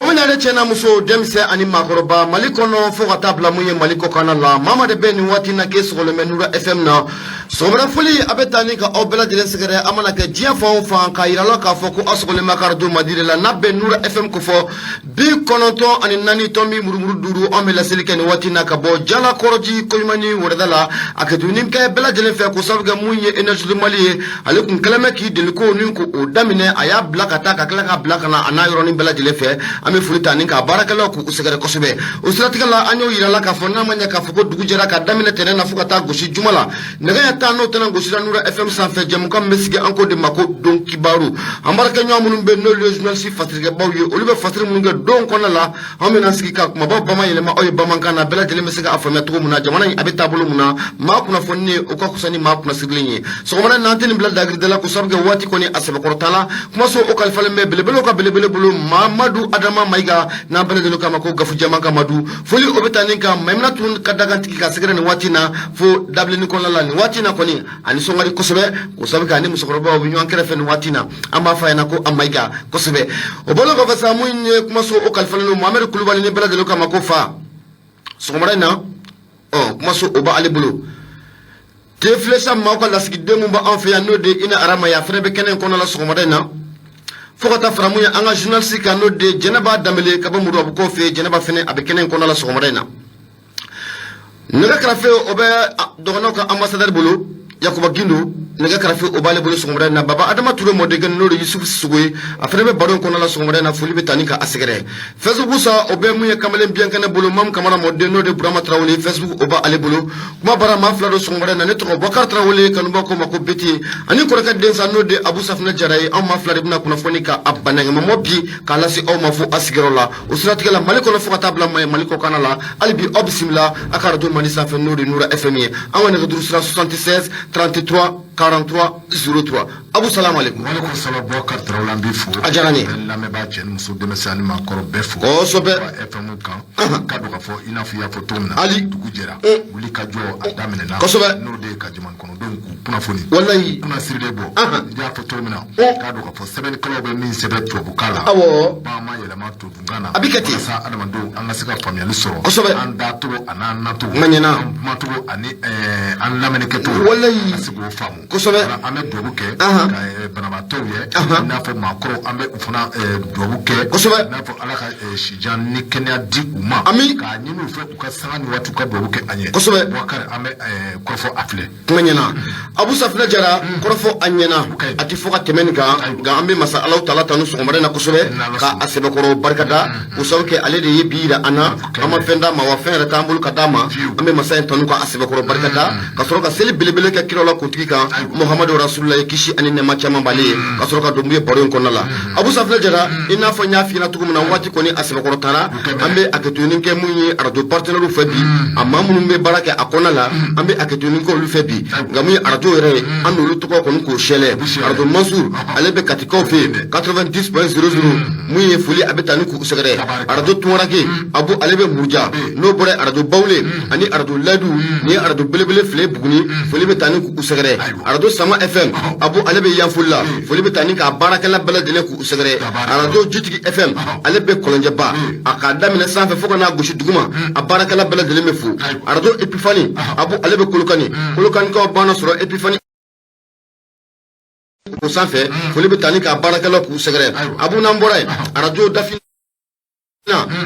O ɲare cɛ n'a muso, denmisɛn ani maakɔrɔba, Mali kɔnɔ fo ka taa bila mun ye Mali kɔkanna la, maa de bɛ nin waati na k'e sɔgɔlen bɛ Nura FM na. Sɔgɔmada foli a bɛ taa ni ka aw bɛɛ lajɛlen sɛgɛrɛ, a mana kɛ diɲɛ fan o fan, k'a yira la k'a fɔ ko aw sɔgɔlen bɛ ka arajo mandi de la, n'a bɛ Nura FM ko fɔ 94.5 murumuru 5. An bɛ laseli kɛ nin waati na ka bɔ Jalakɔrɔji Koɲumani wɛrɛda la. A kɛ tuguni kɛ bɛɛ lajɛlen fɛ ko sababu kɛ mun ye Énergie du Mali ye, ale kun kɛlen bɛ k'i deli ko ni ko o daminɛ, a y'a bila ka taa ka tila k'a bila ka na a n'a yɔrɔnin bɛɛ lajɛlen fɛ. An bɛ foli ta ni k'a baarakɛlaw k'u sɛgɛrɛ kosɛbɛ. O siratigɛ la, an y'o yira la k'a fɔ n'a ma ɲɛ k'a fɔ ko dugu jɛra, ka daminɛ tɛnɛn na fo ka taa gosi juma la, nɛgɛ ɲɛ 10 n'o tɛnɛ gosira Nura FM sanfɛ, jɛmukan min bɛ sigi, an k'o de ma ko Don Kibaru. An baarakɛɲɔgɔn minnu bɛ, n'olu ye journaliste fasirikɛbaw ye, olu bɛ fasiri minnu kɛ don kɔnɔna la, an bɛna sigi ka kumabaw bama yɛlɛma aw ye bamanankan na, bɛɛ lajɛlen bɛ se k'a faamuya cogo min na jamana in a bɛ taabolo min na. Maa kunnafoni o ka fisa ni maa kunnasirilen ye. Sɔgɔmada n'an tɛ nin bila dagirida la, ko sababu kɛ waati kɔni a sɛbɛkɔrɔta la, kumaso o kalifalen bɛ belebelew ka belebele bolo, Mamadu Adama Mayiga, n'an bɛɛ lajɛlen k'a ma ko Gafu Jama ka Madu. Foli o bɛ taa ni ka Maimuna tun ka dagantigi ka sɛgɛrɛ nin waati na fo dabilenni kɔnɔna la. Nin waati na kɔni a nisɔn ka di kosɛbɛ, k'o sababu kɛ ani musokɔrɔbaw bɛ ɲɔgɔn kɛrɛfɛ nin waati na. An b'a fɔ a ɲɛna ko a Mayiga kosɛbɛ. O bɔlen kɔfɛ sa, mun ye kumaso o kalifalen don Mohamɛdi Kulubali, ni bɛɛ lajɛlen k'a ma ko fa. Sɔgɔmada in na, ɔ kumaso o b'ale bolo. Tefilesa maaw ka lasigiden mun b'an fɛ yan, n'o de ye Ina Arama ye, a fana bɛ kɛnɛ in kɔnɔ la sɔgɔmada in na. Fo ka taa fara mun ye an ka journaliste kan, n'o de ye Jɛnɛba Danbele ka bɔ Muruwabukaw fɛ yen. Jɛnɛba fana a bɛ kɛnɛ in kɔnɔ la sɔgɔmada in na. Nɛgɛ karafe o bɛ dɔgɔnɔw ka ambassadeur bolo, Yakuba Gindo, nɛgɛ karafe o b'ale bolo sɔgɔmada in na. Baba Adama Ture mɔdenkɛ, n'o de Yusufu Sisoko ye, a fana bɛ baro in kɔnɔ la sɔgɔmada in na. Foli bɛ taa ni ka a sɛgɛrɛ. Facebook sa, o bɛ mun ye kamalen biyankɛnɛ bolo, Mamu Kamara mɔden, n'o de Burama Tarawele, Facebook o b'ale bolo. Kuma bara maa fila don sɔgɔmada in na. Ne tɔgɔ Bɔkari Tarawele, kanubaw ko ma ko Beti, ani kɔrɔkɛ den sa, n'o de Abu Safunɛ Jara ye. Anw maa fila de bɛna kunnafoni ka a banɛgɛmamɔ bi k'a lase aw ma fo a sigiyɔrɔ la. O siratigɛ la, Mali kɔnɔ fo ka taa bila Mali kɔkanna la, hali bi aw bisimila a ka arajo mandi sanfɛ, n'o de Nura FM ye. An ka nɛgɛjuru sira 76 33 43 03. Abu, salamu aleykum. Walekum salam, Bɔkari Tarawele, an b'i fo. A diyara n ye. Bɛɛ lamɛnbaa, cɛ ni muso, denmisɛn ani maakɔrɔ, bɛɛ fo. Kosɛbɛ. FM kan ka don k'a fɔ i n'a fɔ i y'a fɔ cogo min na. Ali. Dugu jɛra. Wuli ka jɔ a daminɛna. Kosɛbɛ. N'o de ye ka jamana kɔnɔdenw k'u kunnafoni. Walayi. Kunnasirilen bɔ. I y'a fɔ cogo min na. K'a dɔn k'a fɔ sɛbɛnnikɛlaw bɛ min sɛbɛn tubabukan la. B'an ma yɛlɛma todunkan na. A bɛ kɛ ten. Walasa adamadenw an ka se ka faamuyali sɔrɔ. Kosɛbɛ. An dacogo a n'an nacogo. N ka ɲɛna. An kumacogo ani an lamɛnnikɛcogo. Walayi. An ka se k'o faamu. Kosɛbɛ. Voilà, an bɛ dugawu kɛ ka banabaatɔw ye, i n'a fɔ maakɔrɔw, an bɛ u fana dugawu kɛ. Kosɛbɛ. I n'a fɔ Ala ka sijan ni kɛnɛya di u ma. Ami. K'a ɲini u fɛ u ka sanga ni waati u ka dugawu kɛ an ye. Kosɛbɛ. Bubakari, an bɛ kɔrɔfɔ a filɛ. Kuma ɲɛna, Abu Safinɛ Jara, kɔrɔfɔ a ɲɛna, a tɛ fɔ ka tɛmɛ nin kan. Nka an bɛ masa Alahu Taala tanu sɔgɔmada in na kosɛbɛ, ka a sɛbɛkɔrɔ barikada, k'o sababu kɛ ale de ye bi yira an na. An ma fɛn d'a ma, wa fɛn yɛrɛ t'an bolo ka d'a ma. An bɛ masa in tanu ka a sɛbɛkɔrɔ barikada, ka sɔrɔ ka seli belebele kɛ kira la kuntigi kan, Muhamadu Rasulula ye, kisi ani nɛɛma caman b'ale ye, ka sɔrɔ ka don ye baro in kɔnɔna la. Abu Safinɛ Jara, i n'a fɔ n y'a f'i ɲɛna cogo min na, waati kɔni a sɛbɛkɔrɔ taara. An bɛ hakɛtonin kɛ mun ye arajo partenaire fɛ bi, a maa minnu bɛ baara kɛ a kɔnɔna la, an bɛ hakɛtonin kɛ olu fɛ bi. Nka mun ye arajo yɛrɛ ye, an n'olu tɔgɔ kɔni k'o sɛlɛ. Arajo Mansur, ale bɛ Katikaw fɛ yen, 90.00, mun ye foli a bɛ taa ni k'u sɛgɛrɛ. Arajo Tunkarake, Abu, ale bɛ Muruja. N'o bɔra, arajo Bawule ani arajo Layidu, nin ye arajo belebele fila Buguni, foli bɛ taa ni k'u sɛgɛrɛ. Arajo Sama FM, Abu, ale bɛ Yanfolila, foli bɛ taa ni k'a baarakɛla bɛɛ lajɛlen k'u sɛgɛrɛ. Arajo Jitigi FM, ale bɛ Kɔlɔnjɛba, a k'a daminɛ sanfɛ fo ka n'a gosi duguma, a baarakɛla bɛɛ lajɛlen bɛ fo. Arajo Epifani, Abu, ale bɛ Kolokani, Kolokanikaw banna sɔrɔ Epifani o sanfɛ, foli bɛ taa ni k'a baarakɛlaw k'u sɛgɛrɛ. Abu, n'an bɔra yen, arajo Dafina,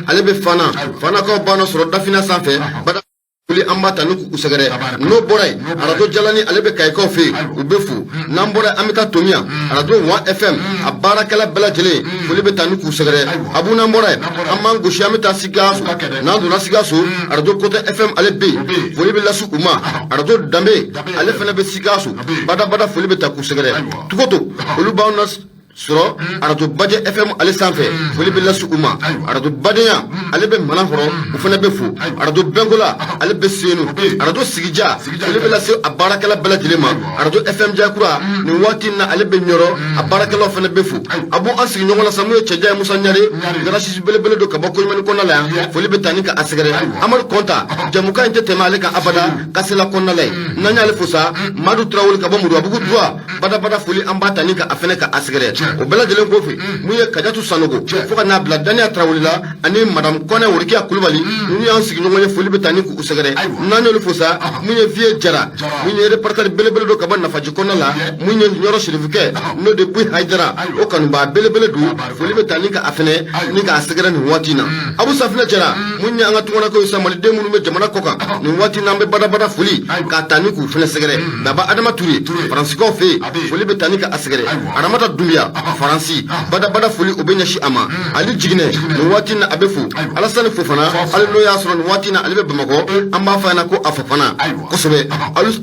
ale bɛ Fana, Fanakaw banna sɔrɔ Dafina sanfɛ, bada foli an b'a ta ni k'u sɛgɛrɛ. N'o bɔra yen, arajo Jalani, ale bɛ Kayikaw fɛ yen, u bɛ fo. N'an bɔra, an bɛ taa Tomiya, arajo Wa FM, a baarakɛla bɛɛ lajɛlen, foli bɛ taa ni k'u sɛgɛrɛ. Abu, n'an bɔra yen, an b'an gosi, an bɛ taa Sikaso. N'an donna Sikaso, arajo Kotɛ FM, ale bɛ yen, foli bɛ lase u ma. Arajo Danbe, ale fana bɛ Sikaso, badabada foli bɛ taa k'u sɛgɛrɛ. Tukoto, olu b'anw na sɔrɔ arajo Bajɛ FM ale sanfɛ, foli bɛ lase u ma. Arajo Badenya, ale bɛ Manakɔrɔ, u fana bɛ fo. Arajo Bɛnkola, ale bɛ Senu. Arajo Sigija, foli bɛ lase a baarakɛla bɛɛ lajɛlen ma. Arajo FM Jakura, nin waati in na ale bɛ Ɲɔrɔ, a baarakɛlaw fana bɛ fo. A b'u an sigi ɲɔgɔn na sa, mun ye cɛjan ye, Musa Ɲare, garasisi belebele don ka bɔ Koɲumani kɔnɔna la yan, foli bɛ taa ni ka a sɛgɛrɛ. Amadu Kɔnta, jɛmukan in tɛ tɛmɛ ale kan abada, kasela kɔnɔna la yen. N'an y'ale fo sa, Madu Tarawele ka bɔ Muruwabugu droit, badabada foli an b'a ta ni ka a fɛnɛ ka a sɛgɛrɛ. O bɛɛ lajɛlen kɔfɛ, mun ye Kajatu Sanogo, fo ka n'a bila Daniya Tarawele la ani madame Kɔnɛ Worikiya Kulubali, ninnu y'an sigiɲɔgɔn ye, foli bɛ taa ni k'u sɛgɛrɛ. N'an y'olu fo sa, mun ye Vieux Jara, mun ye reporter belebele don ka bɔ Nafaji kɔnɔna la, mun ye Ɲɔrɔ Sirifukɛ, n'o de Buyi Hayidara, o kanubaa belebele don, foli bɛ taa ni ka a fɛnɛ ni k'a sɛgɛrɛ nin waati in na. Abu Safinɛ Jara, mun ye an ka tunkarankew sa, maliden minnu bɛ jamana kɔ kan nin waati in na, an bɛ badabada foli k'a ta ni k'u fɛnɛ sɛgɛrɛ. Baba Adama Ture, Faransikaw fɛ yen, foli bɛ taa ni ka a sɛgɛrɛ. Aramata Dunbiya, Faransi, badabada foli o bɛ ɲɛsin a ma. Ali Jiginɛ, nin waati in na a bɛ fo. Alasani Fofana, hali n'o y'a sɔrɔ nin waati in na ale bɛ Bamakɔ, an b'a fɔ a ɲɛna ko a Fofana kosɛbɛ.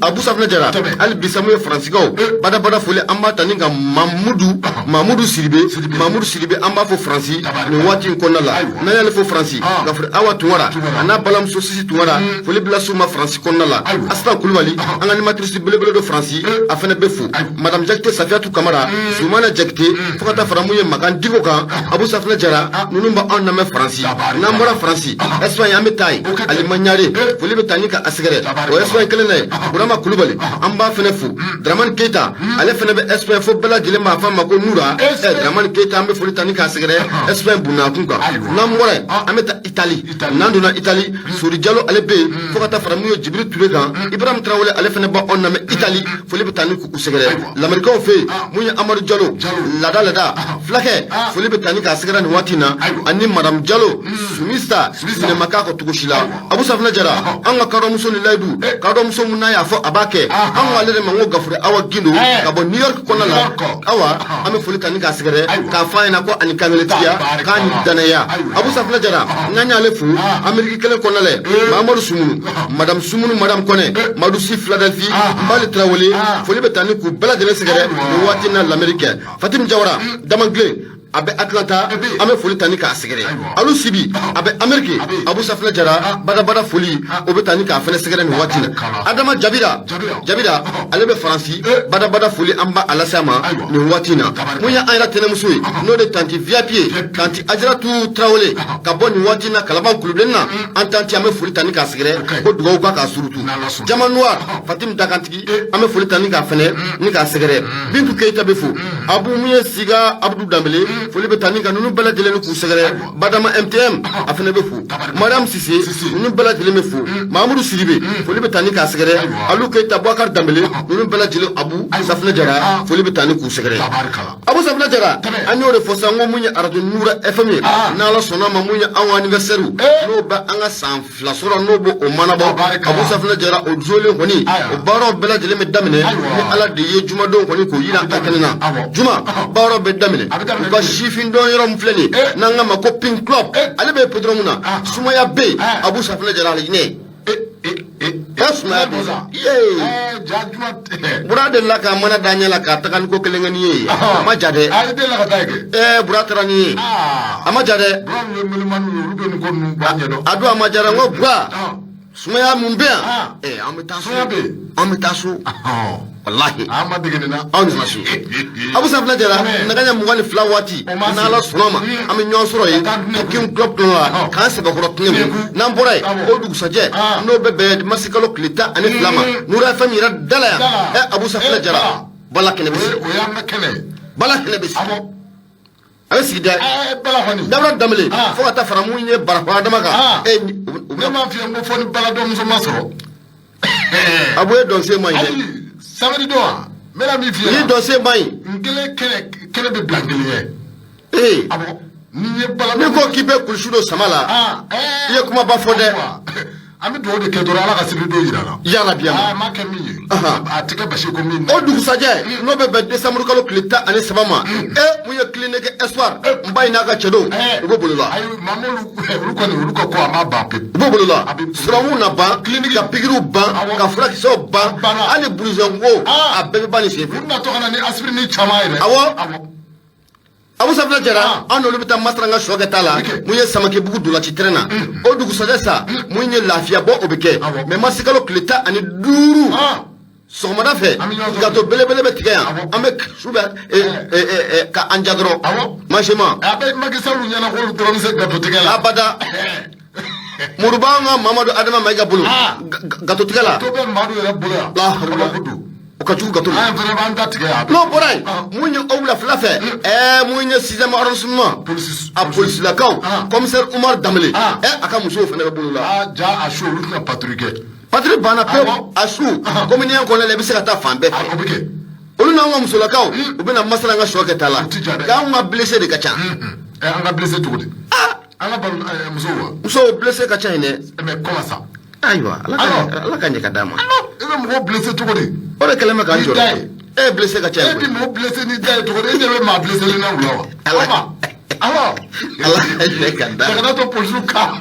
Abu Safinɛ Jara, hali bi sa mun ye Faransikaw, badabada foli an b'a ta ni ka Mamudu Sidibe, Mamudu Sidibe, an b'a fo Faransi nin waati in kɔnɔna la. N'an y'ale fo Faransi, ka fɔ Awa Tunkara a n'a balimamuso Sisi Tunkara, foli bila s'u ma Faransi kɔnɔna la. Asitan Kulubali, an ka animatrice belebele don Faransi, a fana bɛ fo. Madame Jakite Safiyatu Kamara, Zumana Jakite, fo ka taa fara mun ye Makan Diko kan. Abu Safinɛ Jara, ninnu b'anw lamɛn Faransi. N'an bɔra Faransi, Espagne, an bɛ taa yen. Alima Ɲare, foli bɛ taa ni ka a sɛgɛrɛ o Espagne kelen na ye. Burama Kulubali, an b'a fana fo. Dramani Keyita, ale fana bɛ Espagne, fo bɛɛ lajɛlen b'a fɔ a ma ko Nura. Dramani Keyita, an bɛ foli ta ni k'a sɛgɛrɛ Espagne bunnakun kan. N'an bɔra yen, an bɛ taa Itali. N'an donna Itali, Sori Jalo, ale bɛ yen, fo ka taa fara mun ye Jibiri Ture kan. Ibrahim Tarawele, ale fana b'anw lamɛn Itali, foli bɛ taa ni k'u sɛgɛrɛ. Lamerikaw fɛ yen, mun ye Amadu Jalo, lada lada fulakɛ, foli bɛ taa ni k'a sɛgɛrɛ nin waati in na, ani madame Jalo Sumista, sinɛma k'a kɔ cogo si la. Abu Safinɛ Jara, an ka kadɔmuso ni layidu kadɔmuso mun n'a y'a fɔ a b'a kɛ, an ko ale de ma ko Gafure Awa Gindo ka bɔ New York kɔnɔna la. Awa, an bɛ foli ta ni k'a sɛgɛrɛ k'a fɔ a ɲɛna ko ani kankelentigiya k'a ni danaya. Abu Safinɛ Jara, n'an y'ale fo Ameriki kelen kɔnɔna la, Mamadu Sumunu, madame Sumunu, madame Kɔnɛ, Madu Si Philadelphie, Mbali Tarawele, foli bɛ taa ni k'u bɛɛ lajɛlen sɛgɛrɛ nin waati in na l'Amérique. Fatim Jawara Damangile, a bɛ Atlanta, an bɛ foli ta ni k'a sɛgɛrɛ. Alu Sibi, a bɛ Ameriki. Abu Safinɛ Jara, badabada foli o bɛ taa ni k'a fɛnɛ sɛgɛrɛ nin waati na. Adama Jabira Jabira, ale bɛ Faransi, badabada foli an b'a lase a ma nin waati in na. Mun ye an yɛrɛ tɛnɛmuso ye, n'o de tanti VIP ye, tanti Ajaratu Tarawele ka bɔ nin waati in na Kalaban Kulubilenni na, an tanti, an bɛ foli ta ni k'a sɛgɛrɛ ko dugawu ka k'a surutu. Jama Noir, Fatim Dakantigi, an bɛ foli ta ni k'a fɛnɛ ni k'a sɛgɛrɛ. Bintu Keyita bɛ fo. Abu mun ye Siga Abudu Danbele, foli bɛ taa ni ka ninnu bɛɛ lajɛlen ni k'u sɛgɛrɛ. Badama MTM, a fɛnɛ bɛ fo. Mariam Sise, ninnu bɛɛ lajɛlen bɛ fo. Mahamudu Sidibe, foli bɛ taa ni k'a sɛgɛrɛ. Alu Keyita, Bubakari Danbele, ninnu bɛɛ lajɛlen, Abu Safinɛ Jara, foli bɛ taa ni k'u sɛgɛrɛ. Abu Safinɛ Jara, an y'o de fɔ sa, n ko mun ye arajo Nura FM ye, n'Ala sɔnna ma, mun ye anw ka anniversaire, n'o bɛ an ka san 2 sɔrɔ, n'o b'o o manabɔ. Abu Safinɛ Jara, o jolen kɔni, o baaraw bɛɛ lajɛlen bɛ daminɛ ni Ala de ye jumadenw kɔni k'o yira an kɛnɛ na. Juma baaraw bɛ daminɛ u ka sifin dɔn yɔrɔ min filɛ nin ye, n'an k'a ma ko Pink Club, ale bɛ hippodrome na. Sumaya bɛ yen, Abu Safinɛ Jara, alijinɛ e sumaya bɛ yen. Bura delila k'a mana da ɲɛ la k'a taga ni ko kelen kɛ ni ye, a ma ja dɛ. Bura taara ni ye, a ma ja dɛ. A don a ma jara, n ko Bura, sumaya mun bɛ yan, an bɛ taa so, an bɛ taa so, walahi an ma dege nin na. Anw nana so. Abu Safinɛ Jara, nɛgɛ ɲɛ 22 waati, n'Ala sɔnna ma, an bɛ ɲɔgɔn sɔrɔ yen King Club kɔnɔ la k'an sɛbɛkɔrɔ tɛnɛmu. N'an bɔra yen, o dugusajɛ, n'o bɛ bɛn marisikalo tile 12 ma, Nura FM yɛrɛ da la yan. Abu Safinɛ Jara, bala kɛnɛ bɛ sigi. O y'an ka kɛnɛ ye. Bala kɛnɛ bɛ sigi. A bɛ sigi dɛ. Bala kɔni. Dawuda Danbele, fo ka taa fara mun ye Barakɔ Adama kan. Ne m'a f'i ye n ko fɔ ni baladɔnmuso ma sɔrɔ. Abu ye dɔnsen man ɲi dɛ. Ayi, samedi don wa? N bɛna min f'i ye. Ni dɔnsen man ɲi. N kelen kɛnɛ kɛnɛ bɛ bila n kelen ye. Ee. Awɔ. Ni ye bala. N'i ko k'i bɛ kulusi don sama la. I ye kumaba fɔ dɛ. An bɛ dugawu de kɛ dɔrɔn, Ala ka sibiri don jira la. Yarabi. A ma kɛ min ye, a tɛ kɛ basi ko min. O dugusajɛ, n'o bɛ bɛn décembre kalo tile 13 ma, mun ye clinique Espoir, n ba in n'a ka cɛdenw, u b'o bolo la. Ayi, mamu, olu kɔni, olu ka ko a ma ban pewu. U b'o bolo la, sɔrɔmuw na ban, ka pikiriw ban, ka furakisɛw ban, hali blouson ko, a bɛɛ bɛ ban nin senfɛ. U bɛna to ka na ni aspirine caman yɛrɛ. Awɔ. Abu Safinɛ Jara, an n'olu bɛ taa Masara ka sɔ kɛ t'a la, mun ye Samakebugu dolaci terrain na. O dugusajɛ sa, mun ye lafiya bɔ, o bɛ kɛ mais marisikalo tile 15 sɔgɔmada fɛ, gato belebele bɛ tigɛ yan, an bɛ su bɛ ka an ja dɔrɔn masema. A bɛ Macky Sall ɲɛna k'olu dɔrɔn bɛ se gato tigɛ la. Abada. Muruba, an ka Mamadu Adama Mayiga bolo gato tigɛ la. To bɛ Madu yɛrɛ bolo yan. O O ka jugu gato ma. An fana b'an ta tigɛ yan. N'o bɔra yen, mun ye aw bila fila fɛ, mun ye sixième arrondissement, a polisilakaw, commissaire Umar Danbele, a ka musow fana bɛ bolo la. Aa ja, a su olu tɛna patrouille kɛ. Patrouille banna pewu. A su commune kɔnɔna la, i bɛ se ka taa fan bɛɛ fɛ. O bɛ kɛ. Olu n'an ka musolakaw, u bɛna masala an ka sɔ kɛ ta la. U ti ja dɛ. Nka anw ka blessé de ka ca. An ka blessé cogo di? An ka balo musow wa? Musow blessé ka ca yen dɛ. Mais comment ça? Ayiwa, ala ka ala ka ɲɛ ka d'a ma. E bɛ mɔgɔw blessé cogo di? O de kɛlen bɛ k'an Ni jɔrɔ. da ye. E blessé ka ca E yen bi koyi. mɔgɔ blessé ni da ye cogo di? E ɲɛ bɛ maa blessé na wula wa? Ala. Awɔ. Ala ka ɲɛ ka d'a ma. Kana to polisiw ka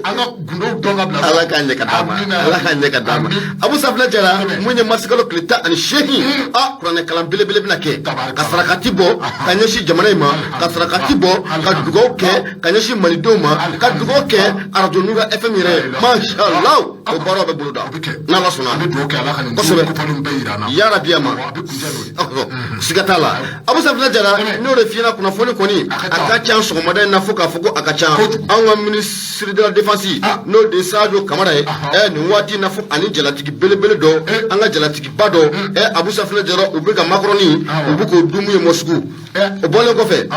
an ka gundow dɔn ka bila. Ala k'a ɲɛ ka d'a ma. Amina. Ala k'a ɲɛ ka d'a ma. Amin. Abu Safinɛ Jara, Amen. mun ye marisikalo tile 18, a kuranɛ kalan belebele bɛna kɛ Tabarikala. ka sarakati bɔ ka ɲɛsin jamana in ma, ka sarakati bɔ ka dugawu kɛ ka ɲɛsin malidenw ma, ka dugawu kɛ arajo Nura FM yɛrɛ ye. Masha Allah, o baaraw bɛ bolo da O bɛ kɛ. n'Ala sɔnna. An bɛ dugawu kɛ Ala ka nin Kosɛbɛ. kofɔlenw bɛɛ yira an na. Yarabi ama. Awɔ, a bɛ kuncɛ n'o ye. Siga t'a la, Abu Safinɛ Jara, Amen. n'o de f'i ɲɛna, kunnafoni kɔni A ka a ca. ka ca sɔgɔmada in na fo k'a fɔ ko a ka ca. Kojugu. Anw ka ministre de la défense, n'o de ye Sadio Kamara ye, nin waati in na fo ani jalatigi belebele dɔ, an ka jalatigiba dɔ, Abu Safinɛ Jara, u bɛ ka makɔrɔni, u bɛ k'o dun mun ye Moscou. O bɔlen kɔfɛ,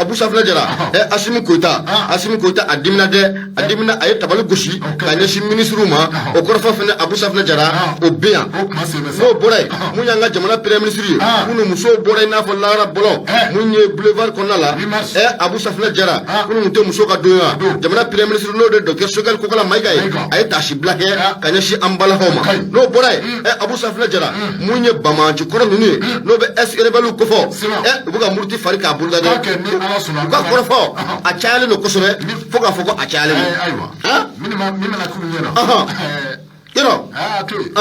Abu Safinɛ Jara, Asimi Koyita, Asimi Koyita a dimina dɛ, a dimina, a ye tabali gosi ka ɲɛsin ministre ma. O kɔrɔfɔ fɛnɛ, Abu Safinɛ Jara, o bɛ yan. O kuma sen bɛ sa. N'o bɔra yen, mun y'an ka jamana premier ministre ye, kunun musow bɔra i n'a fɔ lahara bɔlɔ, mun ye boulevard kɔnɔna la, 8 mars. Abu Safinɛ Jara, kunun tun tɛ muso ka don ya. Don. Jamana premier ministre, n'o de docteur Choguel Kokala Mayiga ye, Mayiga. a ye taasi bila kɛ ka ɲɛsin an balakaw ma. Ka ɲi. N'o bɔra yen, Abu Safinɛ Jara, mun ye banbaganci kɔrɔ ninnu ye, n'o bɛ ex rebelle kofɔ, Sima. U bɛ ka muruti fari k'a boloda dɛ. K'a kɛ ni Ala sɔnna. U ka kɔrɔfɔ a cayalen don kosɛbɛ, fo k'a fɔ ko a cayalen don. Ayiwa. Han? Min mana k'u ɲɛna. Yɔrɔ. A to yen.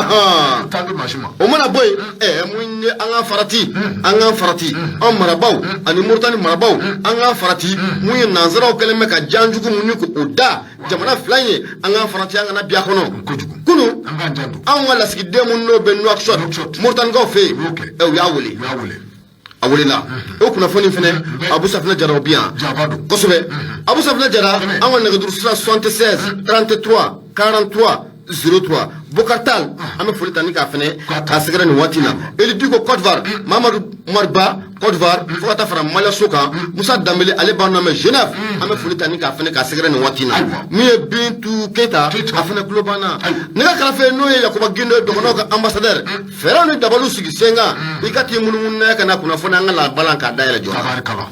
Taa di mansin ma. O mana bɔ yen, mun ye an ka farati, an ka farati, an marabaaw ani Moritani marabaaw, an ka farati, mun ye nanzaraw kɛlen bɛ ka janjugu mun ni k'o da jamana fila in ye, an ka farati, an kana bi a kɔnɔ. Kojugu. Kunun, An k'an janto. anw ka lasigiden mun n'o bɛ Nouakchott, Nouakchott. Moritanikaw fɛ yen, U y'o kɛ. U y'a wele. U y'a wele. A welela. O kunnafoni fɛnɛ, Abu Safinɛ Jara, o bi yan. Jaba don. Kosɛbɛ. Abu Safinɛ Jara, Tɛmɛ. an ka nɛgɛjuru sira 76 33 43 03. Bokar Tal, an bɛ foli ta ni k'a fɛnɛ k'a sɛgɛrɛ nin waati in na. Eli Diko Côte d'Ivoire, Mamadu Mariba Côte d'Ivoire, fo ka taa fara Maliyaso kan, Musa Danbele, ale b'an lamɛn Genève, an bɛ foli ta ni k'a fɛnɛ k'a sɛgɛrɛ nin waati in na. Ayiwa. Min ye Bintu Keyita, Keyita. a fɛnɛ tulo b'an na. Ayiwa. Ne ka karafe, n'o ye Yakuba Gindo ye, dɔgɔnɔw ka ambassadeur, fɛɛrɛw ni dabaliw sigi sen kan, i ka t'i munumunu n'a ye ka na kunnafoni an ka labalan k'a dayɛlɛ joona. Tabarikala.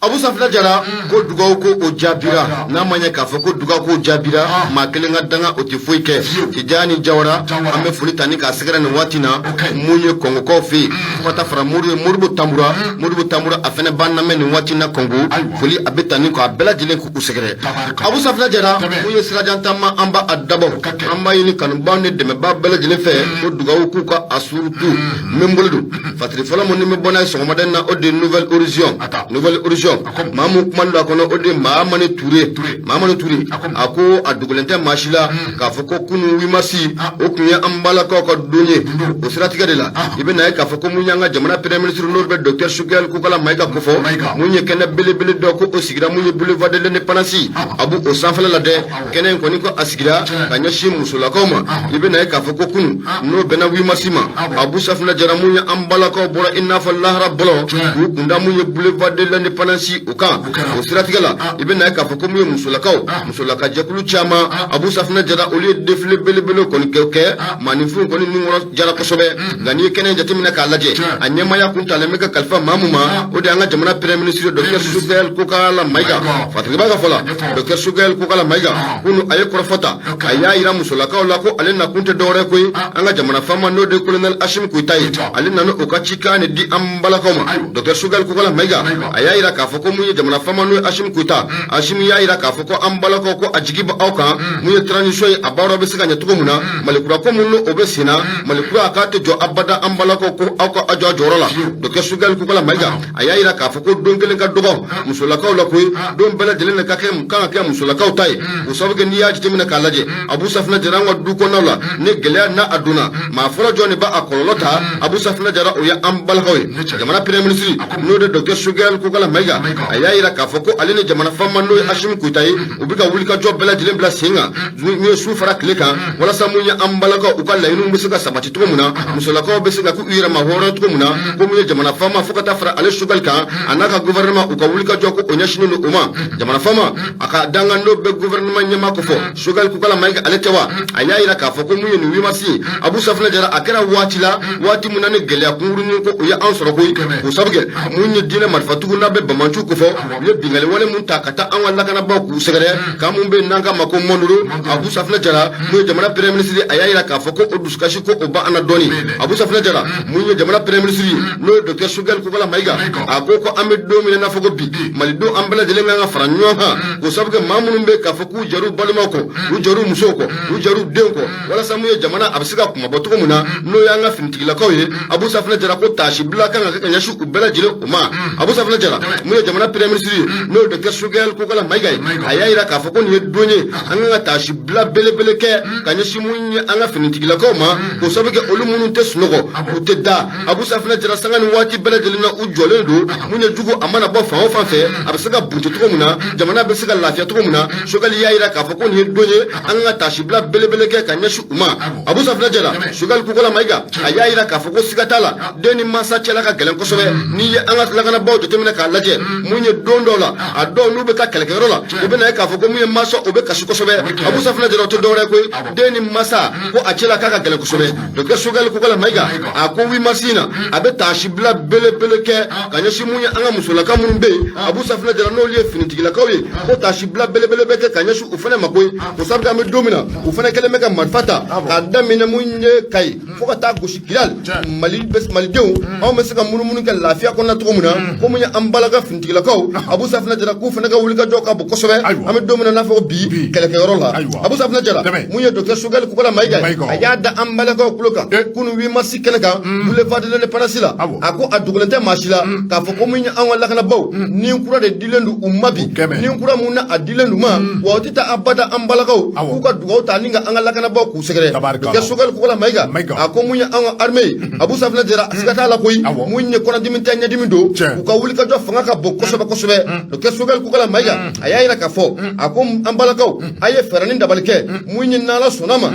Abu Safinɛ Jara, ko dugawu ko o jaabira, n'a ma ɲɛ k'a fɔ ko dugawu ko jaabira, maa kelen ka danga o tɛ foyi kɛ. Fiyewu. Tijani Jawara, Jawara. an bɛ foli ta ni k'a sɛgɛrɛ nin waati na, O ka ɲi. mun ye Kɔngɔkaw fɛ yen, fo ka taa fara Moribo ye, Moribo Tambura, Moribo Tambura, a fɛnɛ b'an lamɛn nin waati na Kɔngo. Ayiwa. Foli a bɛ ta ni k'a bɛɛ lajɛlen k'u sɛgɛrɛ. Tabarikala. Abu Safinɛ Jara, Tɛmɛ. mun ye sirajan taama, an b'a dabɔ, ka kɛ. an b'a ɲini kanubaw ni dɛmɛbaa bɛɛ lajɛlen fɛ ko dugawu k'u ka a surutu min bolo don fatiri fɔlɔ mun ni bɛ bɔ n'a ye sɔgɔmada in na, o de ye Nouvelle Horizon. Ata. Nouvelle Horizon, A ko. maa mun kuma don a kɔnɔ, o de ye Mahamani Ture. Ture. Mahamani Ture, A ko. a ko a dogolen tɛ maa si la k'a fɔ ko kunun 8 mars, o tun ye an balakaw ka don ye. O siratigɛ de la, i bɛ na ye k'a fɔ ko mun y'an ka jamana premier ministre, n'o bɛ docteur Choguel Kokala Mayiga kofɔ, Mayiga. mun ye kɛnɛ belebele dɔ ko o sigira mun ye boulevard de l'Indépendance, a b'o o sanfɛla la dɛ. Kɛnɛ in kɔni ko a sigira ka ɲɛsin musolakaw ma. I bɛ na ye k'a fɔ ko kunun, n'o bɛnna 8 mars ma, Abu Safinɛ Jara, mun ye an balakaw bɔra i n'a fɔ lahara bɔlɔ k'u kunda mun ye boulevard de l'Indépendance o kan. O kɛra. O siratigɛ la, i bɛ na ye k'a fɔ ko mun ye musolakaw, musolaka jɛkulu caman, Abu Safinɛ Jara, olu ye défilé belebele kɔni kɛ maaninfinw kɔni ni kɔrɔ jara kosɛbɛ. Nka n'i ye kɛnɛ in jateminɛ k'a lajɛ, a ɲɛmaaya kun talen bɛ ka kalifa maa mun ma, o de y'an ka jamana premier ministre docteur Choguel Kokala Mayiga. Fatigi ka fɔ la, docteur Choguel Kokala Mayiga, kunu a ye kɔrɔfɔ ta, a y'a yira musolakaw la ko ale nakun tɛ dɔwɛrɛ koyi, an ka jamana faama, n'o de ye colonel Assimi Goïta ye, ale nana o ka cikan de di an balakaw ma. Docteur Choguel Kokala Mayiga, a y'a yira k'a fɔ ko mun ye jamana faama, n'o ye Assimi Goïta, Assimi y'a yira k'a fɔ ko an balakaw, ko a jigi bɛ aw kan, mun ye transition ye, a baaraw bɛ se ka ɲɛ cogo min na, Malikura ko mun n'o o bɛ sen na, Malikura a k'a tɛ jɔ abada, an balakaw ko aw ka aw jɔ a jɔyɔrɔ la. Docteur Choguel Kokala Mayiga, a y'a yira k'a fɔ ko don kelen ka dɔgɔ musolakaw la koyi, don bɛɛ lajɛlen de ka kɛ kan ka kɛ musolakaw ta ye. O sababu kɛ, n'i y'a jateminɛ k'a lajɛ, Abu Safinɛ Jara, an ka du kɔnɔnaw la, ni gɛlɛya n'a a donna, maa fɔlɔ jɔn de b'a a kɔlɔlɔ ta? Abu Safinɛ Jara, o ye an balakaw ye. Jamana premier ministre, n'o de docteur Choguel Kokala Mayiga, Mayiga, a y'a jira k'a fɔ ko ale ni jamana faama n'o ye Asimi Goyita ye, u bɛ ka wulikajɔ bɛɛ lajɛlen bila sen kan n'u ye su fara tile kan, walasa mun ye an balakaw u ka laɲiniw bɛ se ka sabati cogo min na, musolakaw bɛ se ka k'u yɛrɛ ma hɔrɔn cogo min na, ko mun ye jamana faama fo ka taa fara ale Choguel kan, a n'a ka gouvernement, u ka wulikajɔ ko o ɲɛsinnen don o ma. Jamana faama a ka dankan n'o bɛ gouvernement ɲɛmaa kofɔ, Choguel Kokala Mayiga, ale tɛ wa? A y'a jira k'a fɔ ko mun ye nin 8 mars ye, Abu Safunɛ Jara, a kɛra waati la, waati min na ni gɛlɛya kunkurunin ko o ye an sɔrɔ koyi, k'o sabu kɛ mun ye diinɛ marifatigiw n'a bɛ banbaanciw kofɔ, u ye binkanni wale mun ta ka taa an ka lakanabaaw k'u sɛgɛrɛ kan mun bɛ yen n'an k'a ma ko Mondoro. Abu Safunɛ Jara, mun ye jamana premier ministre, a y'a jira k'a fɔ ko o dusukasi ko o b'an na dɔɔni. Abu Safunɛ Jara, mun ye jamana premier ministre ye, n'o ye docteur Choguel Kokala Mayiga, a ko ko an bɛ don min na, n'a fɔ ko bi, malidenw an bɛɛ lajɛlen kan ka fara ɲɔgɔn kan, k'o sabu kɛ maa minnu bɛ k'a fɔ k'u jɛr'u balimaw kɔ, u jɛr'u musow kɔ, u jɛr'u denw kɔ, walasa mun ye jamana a bɛ se ka kunmabɔ cogo min na, n'o y'an ka finitigilakaw ye. Abu Safunɛ Jara ko taasi bila kan ka kɛ ka ɲɛsin u bɛɛ lajɛlen o ma. Abu Safunɛ Jara, mun ye jamana premier ministre ye, n'o ye docteur Choguel Kokala Mayiga ye, a y'a jira k'a fɔ ko nin ye don ye an kan ka taasi bila belebele kɛ ka ɲɛsin mun ye an ka finitigilakaw ma, k'o sabu kɛ olu minnu tɛ sunɔgɔ, u tɛ da. Abu Safunɛ Jara, sanga ni waati bɛɛ lajɛlen na u jɔlen don, mun ye jugu a mana bɔ fan o fan fɛ, a bɛ se ka bunte cogo min na, jamana bɛ se ka lafiya cogo min na. Choguel y'a jira k'a fɔ ko nin ye don ye an kan ka taasibila belebele kɛ ka ɲɛsin u ma. Abu Safunɛ Jara, Choguel Kokala Mayiga, a y'a jira k'a fɔ ko siga t'a la, den ni mansa cɛla ka gɛlɛn kosɛbɛ. N'i ye an ka lakanabaaw jateminɛ k'a lajɛ, mun ye don dɔw la, a dɔw n'u bɛ taa kɛlɛkɛyɔrɔ la, i bɛna ye k'a fɔ ko mun ye mansa o bɛ kasi kosɛbɛ. Abu Safunɛ Jara, o tɛ dɔwɛrɛ koyi, den ni mansa ko a cɛla k'a ka gɛlɛn kosɛbɛ. Docteur Choguel Kokala Mayiga a ko 8 mars in na, a bɛ taasibila belebele kɛ ka ɲɛsin mun ye an ka musolaka minnu bɛ yen, Abu Safunɛ Jara, n'olu ye finitigilakaw ye, ko taasibila belebele bɛ kɛ ka ɲɛsin u fana ma koyi, o sabu an bɛ don min na, u fana kɛlen bɛ ka marifa ta k'a daminɛ mun ye Kayi fo ka taa gosi Kidali. Malidenw anw bɛ se ka munumunu kɛ lafiya kɔnɔna cogo min na, ko mun ye an balaka finitigilakaw, Abu Safunɛ Jara k'u fana ka wulikajɔ ka bon kosɛbɛ. An bɛ don min na, n'a fɔ bi, kɛlɛkɛyɔrɔ la. Abu Safunɛ Jara, mun ye docteur Choguel Kokala Mayiga, a y'a da an balakaw tulo kan kunun 8 mars kɛnɛ kan, boulevard de l'Indépendance la, a ko a dogolen tɛ maa si la k'a fɔ ko mun ye an ka lakanabaaw ni kura de dilen don u ma bi, ni kura mun na a dilen don u ma, wa o tɛ taa abada an balakaw k'u ka dugawu ta ni ka an ka lakanabaaw k'u sɛgɛrɛ. Docteur Choguel Kokala Mayiga a ko mun ye an ka armée ye, Abu Safunɛ Jara, siga t'a la koyi, mun ye kɔnɔdimi tɛ, ɲɛdimi don, u ka wulikajɔ fanga ka bon kosɛbɛ kosɛbɛ. Docteur Choguel Kokala Mayiga a y'a jira k'a fɔ, a ko an balakaw a ye fɛɛrɛ ni dabali kɛ mun ye, n'Ala sɔnna ma,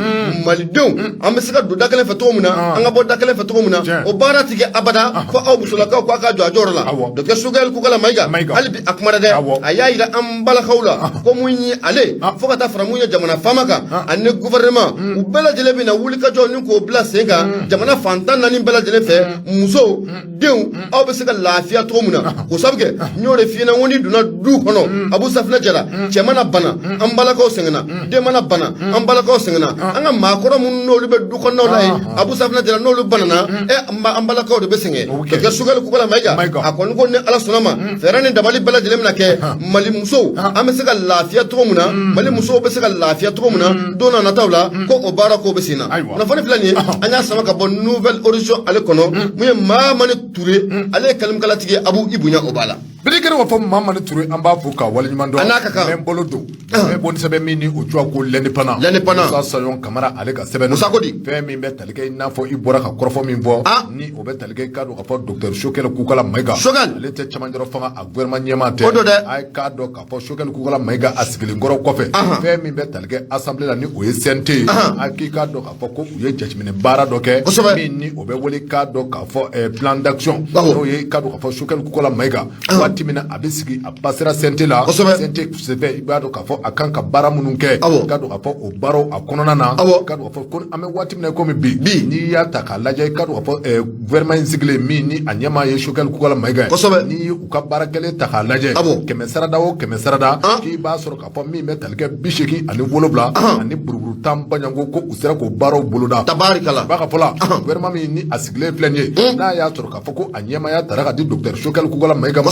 malidenw an bɛ se ka don da kelen fɛ cogo min na, an ka bɔ da kelen fɛ cogo min na, o baara tɛ kɛ abada fo aw musolakaw ko a ka jɔ a jɔyɔrɔ la. Docteur Choguel Kokala Mayiga hali bi a kumana dɛ, a y'a jira an balakaw la ko mun ye ale fo ka taa fara mun ye jamana faama kan ani gouvernement, u bɛɛ lajɛlen bɛna wulikajɔ ni k'o bila sen kan jamana fan 14 bɛɛ lajɛlen fɛ, musow, denw, aw bɛ se ka lafiya cogo min na, k'o sabu kɛ n y'o de f'i ɲɛna, n ko n'i donna du kɔnɔ, Abu Safunɛ Jara, cɛ mana bana, an balakaw sɛgɛnna, den mana bana, an balakaw sɛgɛnna, an ka maakɔrɔ minnu n'olu bɛ du kɔnɔnaw la yen, Abu Safunɛ Jara, n'olu banana, an balakaw de bɛ sɛgɛn. Docteur Choguel Kokala Mayiga a kɔni ko ni Ala sɔnna ma, fɛɛrɛ ni dabali bɛɛ lajɛlen bɛna kɛ, Mali musow an bɛ se ka lafiya cogo min na, Mali musow bɛ se ka lafiya cogo min na don n'a nataw la, ko o baara ko bɛ sen na. Kunnafoni filɛ nin ye, an y'a sama ka bɔ Nouvel Horizon ale kɔnɔ. Mun ye Mamani Ture, ale ye kalimukalatigi ye, Abu i bonya o b'a la. Birikɛri b'a fɔ Mamani Ture, an b'a fo ka waleɲuman dɔn. A n'a ka kan. N bɛ n bolo don n bɛ bɔ ni sɛbɛn min ni o tɔgɔ ko L'Indépendant. L'Indépendant. Musa Sayɔn Kamara ale ka sɛbɛn. Musa ko di? Fɛn min bɛ tali kɛ i n'a fɔ i bɔra ka kɔrɔfɔ min fɔ. Ni o bɛ tali kɛ i k'a dɔn k'a fɔ docteur Choguel Kokala Mayiga. Choguel. Ale tɛ cɛmancɛrɔ fanga a gouvernement ɲɛmaa tɛ. O don dɛ. A k'a dɔn k'a fɔ Choguel Kokala Mayiga a sigilen kɔrɔ kɔfɛ. Fɛn min bɛ tali kɛ assemblée la ni o ye CNT ye. A k'i k'a dɔn k'a fɔ ko u ye jateminɛ baara dɔ kɛ. Min ni o bɛ wele k'a dɔn k'a fɔ plan d'action. N'o ye k'a dɔn k'a fɔ Choguel Kokala Mayiga. Waati min na a bɛ sigi a passera CNT la. CNT senfɛ i b'a dɔn k'a fɔ a kan ka baara minnu kɛ. K'a dɔn k'a fɔ o baaraw a kɔnɔna na. K'a dɔn k'a fɔ ko an bɛ waati min na komi bi. N'i y'a ta k'a lajɛ i k'a dɔn k'a fɔ gouvernement in sigilen min ni a ɲɛmaa ye Choguel Kokala Mayiga ye. N'i ye u ka baara kɛlen ta k'a lajɛ. 100 sarada o 100 sarada. K'i b'a sɔrɔ k'a fɔ min bɛ tali kɛ 87 ani buruburu 10 baɲanko ko u sera k'o baaraw boloda. Tabarikala. B'a ka fɔ la gouvernement min ni a sigilen filɛ nin ye. N'a y'a sɔrɔ k'a fɔ ko a ɲɛmaaya tara ka di docteur Choguel Kokala Mayiga ma.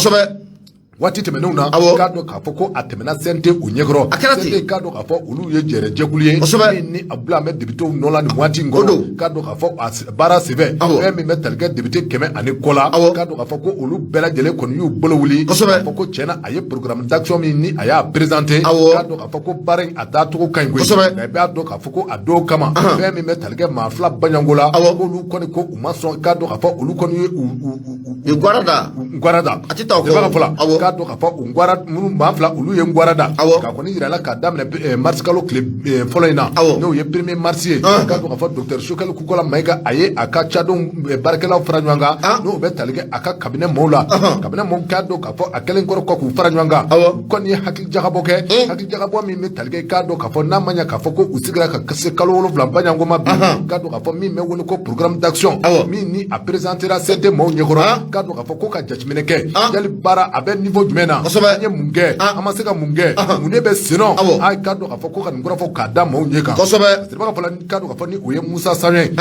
Waati tɛmɛnenw na k'a dɔn k'a fɔ ko a tɛmɛna CNT o ɲɛkɔrɔ. A kɛra ten. CNT k'a dɔn k'a fɔ olu ye jɛrɛjɛkulu ye. Min ni a bila an bɛ députéw nɔ la nin waati in kɔnɔ. K'a dɔn k'a fɔ a baara senfɛ. Fɛn min bɛ tali kɛ député 100 ani kɔ la. K'a dɔn k'a fɔ ko olu bɛɛ lajɛlen kɔni y'u bolo wuli. K'a fɔ ko tiɲɛna a ye programme d'action min ni a y'a présenté. K'a dɔn k'a fɔ ko baara in a taacogo ka ɲi koyi. Nka i b'a dɔn k'a fɔ ko a dɔw kama. Fɛn min bɛ tali kɛ maa 2 baɲanko la. K'olu kɔni ko u ma sɔn k'a dɔn k'a fɔ olu kɔni ye u gwara da. Gwara da. A tɛ taa o kɔ. Fɔlɔ. K'a dɔn k'a fɔ u ngwara minnu maa fila olu ye ngwara da. K'a kɔni yira la k'a daminɛ mars kalo tile fɔlɔ in na, n'o ye premier mars ye. K'a dɔn k'a fɔ docteur Choguel Kokalla Maïga, a ye a ka cadenw baarakɛlaw fara ɲɔgɔn kan, n'o bɛ tali kɛ a ka cabinet mɔɔw la. Cabinet mɔɔw, k'a dɔn k'a fɔ a kɛlen kɔrɔ kɔ k'u fara ɲɔgɔn kan, u kɔni ye hakili jagabɔ kɛ, hakili jagabɔ min bɛ tali kɛ, k'a dɔn k'a fɔ n'a ma ɲɛ k'a fɔ ko u sigira ka se kalo 7 baɲanko ma bi, k'a dɔn k'a fɔ min bɛ wele ko programme d'action min ni a présentera CNT maaw ɲɛkɔrɔ, k'a dɔn k'a fɔ ko ka jateminɛ kɛ yali baara a bɛ niveau jumɛn na, an ye mun kɛ, an ma se ka mun kɛ, mun de bɛ sen nɔ. A k'a dɔn k'a fɔ ko ka nin kɔrɔfɔ k'a da maaw ɲɛ kan. Siribaga fɔlɔ, k'a dɔn k'a fɔ ni o ye Musa Saɲɔ ye.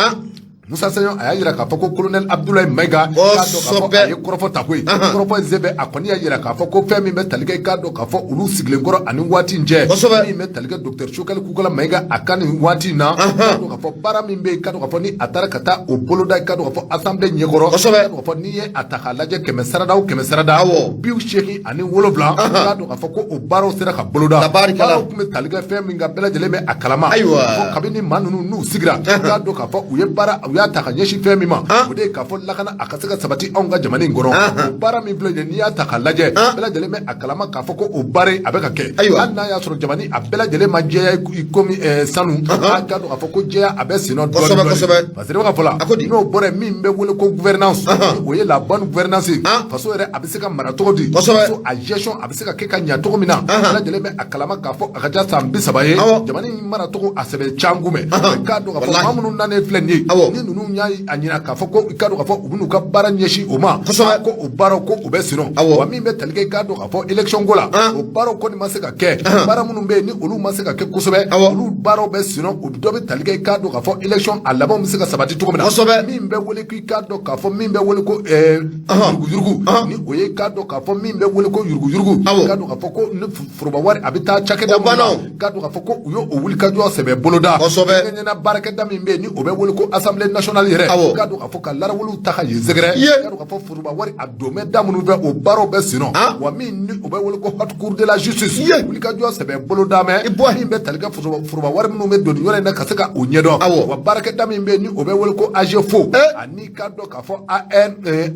Musa Saɲɔ, a y'a jira k'a fɔ ko colonel Abdoulaye Maïga, k'a dɔn k'a fɔ a ye kɔrɔfɔ ta koyi. Kɔrɔfɔ in senfɛ, a kɔni y'a jira k'a fɔ ko fɛn min bɛ tali kɛ, k'a dɔn k'a fɔ olu sigilen kɔrɔ ani waati in cɛ, min bɛ tali kɛ docteur Choguel Kokalla Maïga a ka nin waati in na, k'a dɔn k'a fɔ baara min bɛ yen, k'a dɔn k'a fɔ ni a taara ka taa o boloda, k'a dɔn k'a fɔ assemblée ɲɛkɔrɔ, k'a dɔn k'a fɔ n'i ye a ta k'a lajɛ, 100 sarada o 100 sarada, 87, k'a dɔn k'a fɔ ko o baaraw sera ka boloda. Baaraw tun bɛ tali kɛ fɛn min kan, bɛɛ lajɛlen bɛ a kalama. Fɔ kabini maa ninnu n'u sigira, k'a dɔn k'a fɔ u ye baara, u y'a ta ka ɲɛsin fɛn min ma, o de ye k'a fɔ lakana a ka se ka sabati anw ka jamana in kɔnɔ. O baara min filɛ nin ye, n'i y'a ta k'a lajɛ, bɛɛ lajɛlen bɛ a kalama k'a fɔ ko o baara in a bɛ ka kɛ, hali n'a y'a sɔrɔ jamana a bɛɛ lajɛlen ma jɛya i komi sanu, a k'a dɔn k'a fɔ ko jɛya a bɛ sen nɔ dɔɔnin dɔɔnin. Parce que ne bɛ ka fɔ la, n'o bɔra yen, min bɛ wele ko gouvernance, o ye la bonne gouvernance ye. Faso yɛrɛ a bɛ se ka mara cogo di, faso a gestion a bɛ se ka kɛ ka ɲa cogo min na, bɛɛ lajɛlen bɛ a kalama k'a fɔ a ka ca san 30 ye, jamana in mara cogo a sɛbɛ can kunbɛn. K'a dɔn k'a fɔ maa minnu nanen filɛ nin ye, ni ninnu y'a a ɲina k'a fɔ ko k'a dɔn k'a fɔ u bɛn'u ka baara ɲɛsin o ma, ko o baaraw ko u bɛ sen nɔ. Wa min bɛ tali kɛ, k'a dɔn k'a fɔ élection ko la, o baaraw kɔni ma se ka kɛ. Baara minnu bɛ yen ni olu ma se ka kɛ kosɛbɛ, olu baaraw bɛ sen nɔ. O dɔ bɛ tali kɛ, k'a dɔn k'a fɔ élection a labanw bɛ se ka sabati cogo min na. Min bɛ wele k'i k'a dɔn k'a fɔ min bɛ wele ko yuruguyurugu, ni o ye k'a dɔn k'a fɔ min bɛ wele ko yuruguyurugu, k'a dɔn k'a fɔ ko ni foroba wari a bɛ taa cakɛda min na, k'a dɔn k'a fɔ ko u ye o wulikajɔ sɛbɛ boloda. Ɲɛna baarakɛda min bɛ yen ni o bɛ wele ko assemblée nationale yɛrɛ, k'a dɔn k'a fɔ ka larawuliw ta ka yen sɛgɛrɛ, k'a dɔn k'a fɔ foroba wari a don bɛ da minnu fɛ, o baaraw bɛ sen nɔ. Wa min ni o bɛ wele ko haute cour de la justice, wulikajɔ sɛbɛ boloda mɛ min bɛ tali kɛ foroba wari minnu bɛ don nin yɔrɔ in na ka se ka o ɲɛdɔn. Wa baarakɛda min bɛ yen ni o bɛ wele ko AGFO, ani k'a dɔn k'a fɔ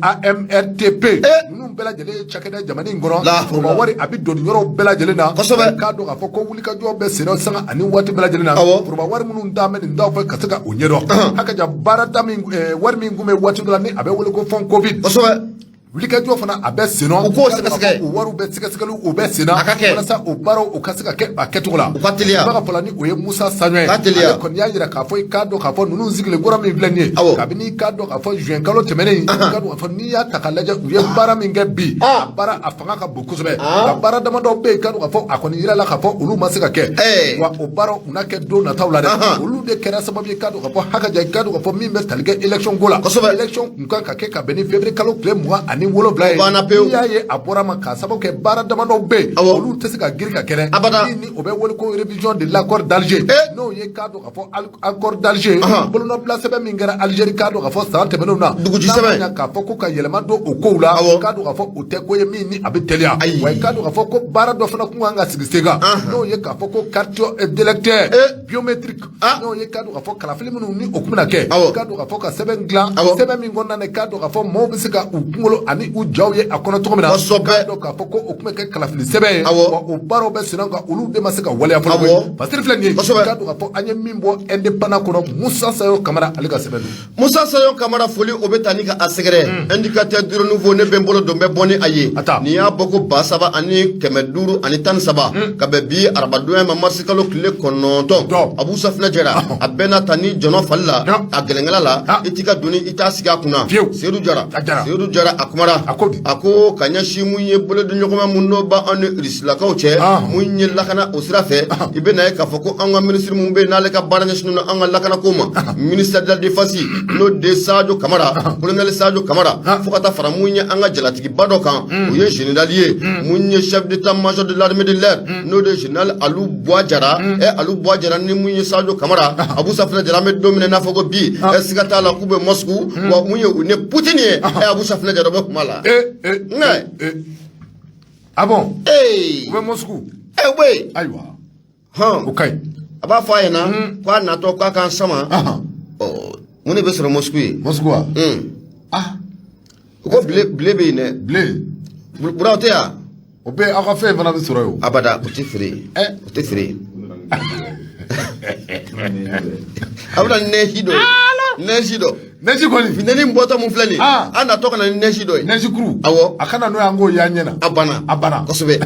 AMRTP, ninnu bɛɛ lajɛlen ye cakɛda jamana in kɔnɔ, foroba wari a bɛ don nin yɔrɔw bɛɛ lajɛlen na. K'a dɔn k'a fɔ ko wulikajɔ bɛ sen na sanga ani waati bɛɛ lajɛlen na, foroba wari minnu d'a bɛ nin daw fɛ ka se ka o ɲɛdɔn. Hakaja, baarada min wari min tun bɛ waati dɔ la ni a bɛ wele ko fonds Covid, wulikajɔ fana a bɛ sen nɔ. U k'o sɛgɛsɛgɛ. O wariw bɛ sɛgɛsɛgɛliw o bɛ sen na A ka kɛ. walasa o baaraw o ka se ka kɛ a kɛcogo la. U ka teliya. Baga fɔla ni o ye Musa Saɲɔ ye. Ka teliya. Ale kɔni y'a jira k'a fɔ i k'a dɔn k'a fɔ ninnu sigilen kɔrɔ min filɛ nin ye, kabini i k'a dɔn k'a fɔ juin kalo tɛmɛnen, i k'a dɔn k'a fɔ n'i y'a ta k'a lajɛ, u ye baara min kɛ bi, a baara a fanga ka bon kosɛbɛ. Nka baara damadɔ bɛ yen, k'a dɔn k'a fɔ a kɔni yirala k'a fɔ olu ma se ka kɛ. Wa o baaraw u na kɛ don nataw la dɛ. Olu de kɛra sababu ye, k'a dɔn k'a fɔ hakaja, k'a dɔn k'a fɔ min bɛ tali kɛ élection ko la, élection kun kan ka kɛ ka bɛn ni février kalo tile 27 ye. Banna pewu. N'i y'a ye a bɔra ma k'a sababu kɛ baara damadɔ bɛ yen, olu tɛ se ka girin ka kɛ dɛ. Abada. Min ni o bɛ wele ko révision de l'accord d'Alger, n'o ye k'a dɔn k'a fɔ accord d'Alger, bolonɔbila sɛbɛn min kɛra Algérie, k'a dɔn k'a fɔ san tɛmɛnenw na, Duguji sɛbɛn. n'a ma ɲa k'a fɔ ko ka yɛlɛma don o kow la, k'a dɔn k'a fɔ o tɛ ko ye min ni a bɛ teliya. Wa k'a dɔn k'a fɔ ko baara dɔ fana kun kan ka sigi sen kan, n'o ye k'a fɔ ko carte d'électeur biométrique, n'o ye k'a dɔn k'a fɔ kalafili minnu ni o kun bɛna kɛ, k'a dɔn k'a fɔ ka sɛbɛn dilan, sɛbɛn min kɔnɔna na, k'a dɔn k'a fɔ maaw bɛ se ka u kunkolo ani u jaw ye a kɔnɔ cogo min na, k'a dɔn k'a fɔ ko o tun bɛ kɛ kalafili sɛbɛn ye. Wa o baaraw bɛ sen kan, olu de ma se ka waleya fɔlɔ koyi. Fasiri filɛ nin ye, k'a dɔn k'a fɔ an ye min bɔ Indépendant kɔnɔ, Musa Sayo Kamara ale ka sɛbɛn don. Musa Sayo Kamara, foli o bɛ taa ni ka a sɛgɛrɛ. Indicateur du renouveau, ne bɛ n bolo don n bɛ bɔ ni a ye. A ta. Nin y'a bɔ ko 3513, ka bɛn bi arabadonya ma, marisi kalo tile 9. Dɔ. Abu Safinɛ Jara, a bɛɛ n'a ta ni jɔnɔ fali la, a gɛlɛnkɛla la, i t'i ka doni i t'a sigi a kunna. Fiyewu. Seyidu Jara. A Jara. Seyidu Jara, a kumara. A ko di? A ko ka ɲɛsin mun ye bolodiɲɔgɔnma mun n'o b'an ni Irisilakaw cɛ, mun ye lakana o sira fɛ, i bɛ na ye k'a fɔ ko an ka minisiri mun bɛ yen n'ale ka baara ɲɛsinnen don an ka lakanako ma, ministère de la défense, n'o de Sadio Kamara, colonel Sadio Kamara, fo ka taa fara mun ye an ka jalatigiba dɔ kan, o ye général ye, mun ye chef d'état-major de l'armée de l'air, n'o de général Alou Boua Jara. Alou Boua Jara ni mun ye Sadio Kamara, Abu Safinɛ Jara, an bɛ don min na i n'a fɔ ko bi, siga t'a la k'u bɛ Moscou, wa mun ye u ni Poutine ye. Abu Safinɛ Jara, o bɛ kuma la. Nka Ah bon? Ee. U bɛ Moscou. Oui. Ayiwa. Hɔn. O ka ɲi. A b'a fɔ a ɲɛna k'a natɔ k'a k'an sama. Ɔ, mun de bɛ sɔrɔ Moscou ye? Moscou wa? Ah. U ko blé, blé bɛ yen dɛ. Blé. Buraw tɛ yan. O bɛɛ aw ka fɛn fana bɛ sɔrɔ yen o. Abada, o tɛ feere yen. O tɛ feere yen. A bɛna ni neige dɔ ye, neige dɔ. Neige kɔni. Funteni bɔtɔ mun filɛ nin ye, an natɔ ka na ni neige dɔ ye. Neige kuru. Awɔ. A kana n'o ye, an k'o y'an ɲɛ na. A banna. A banna. Kosɛbɛ.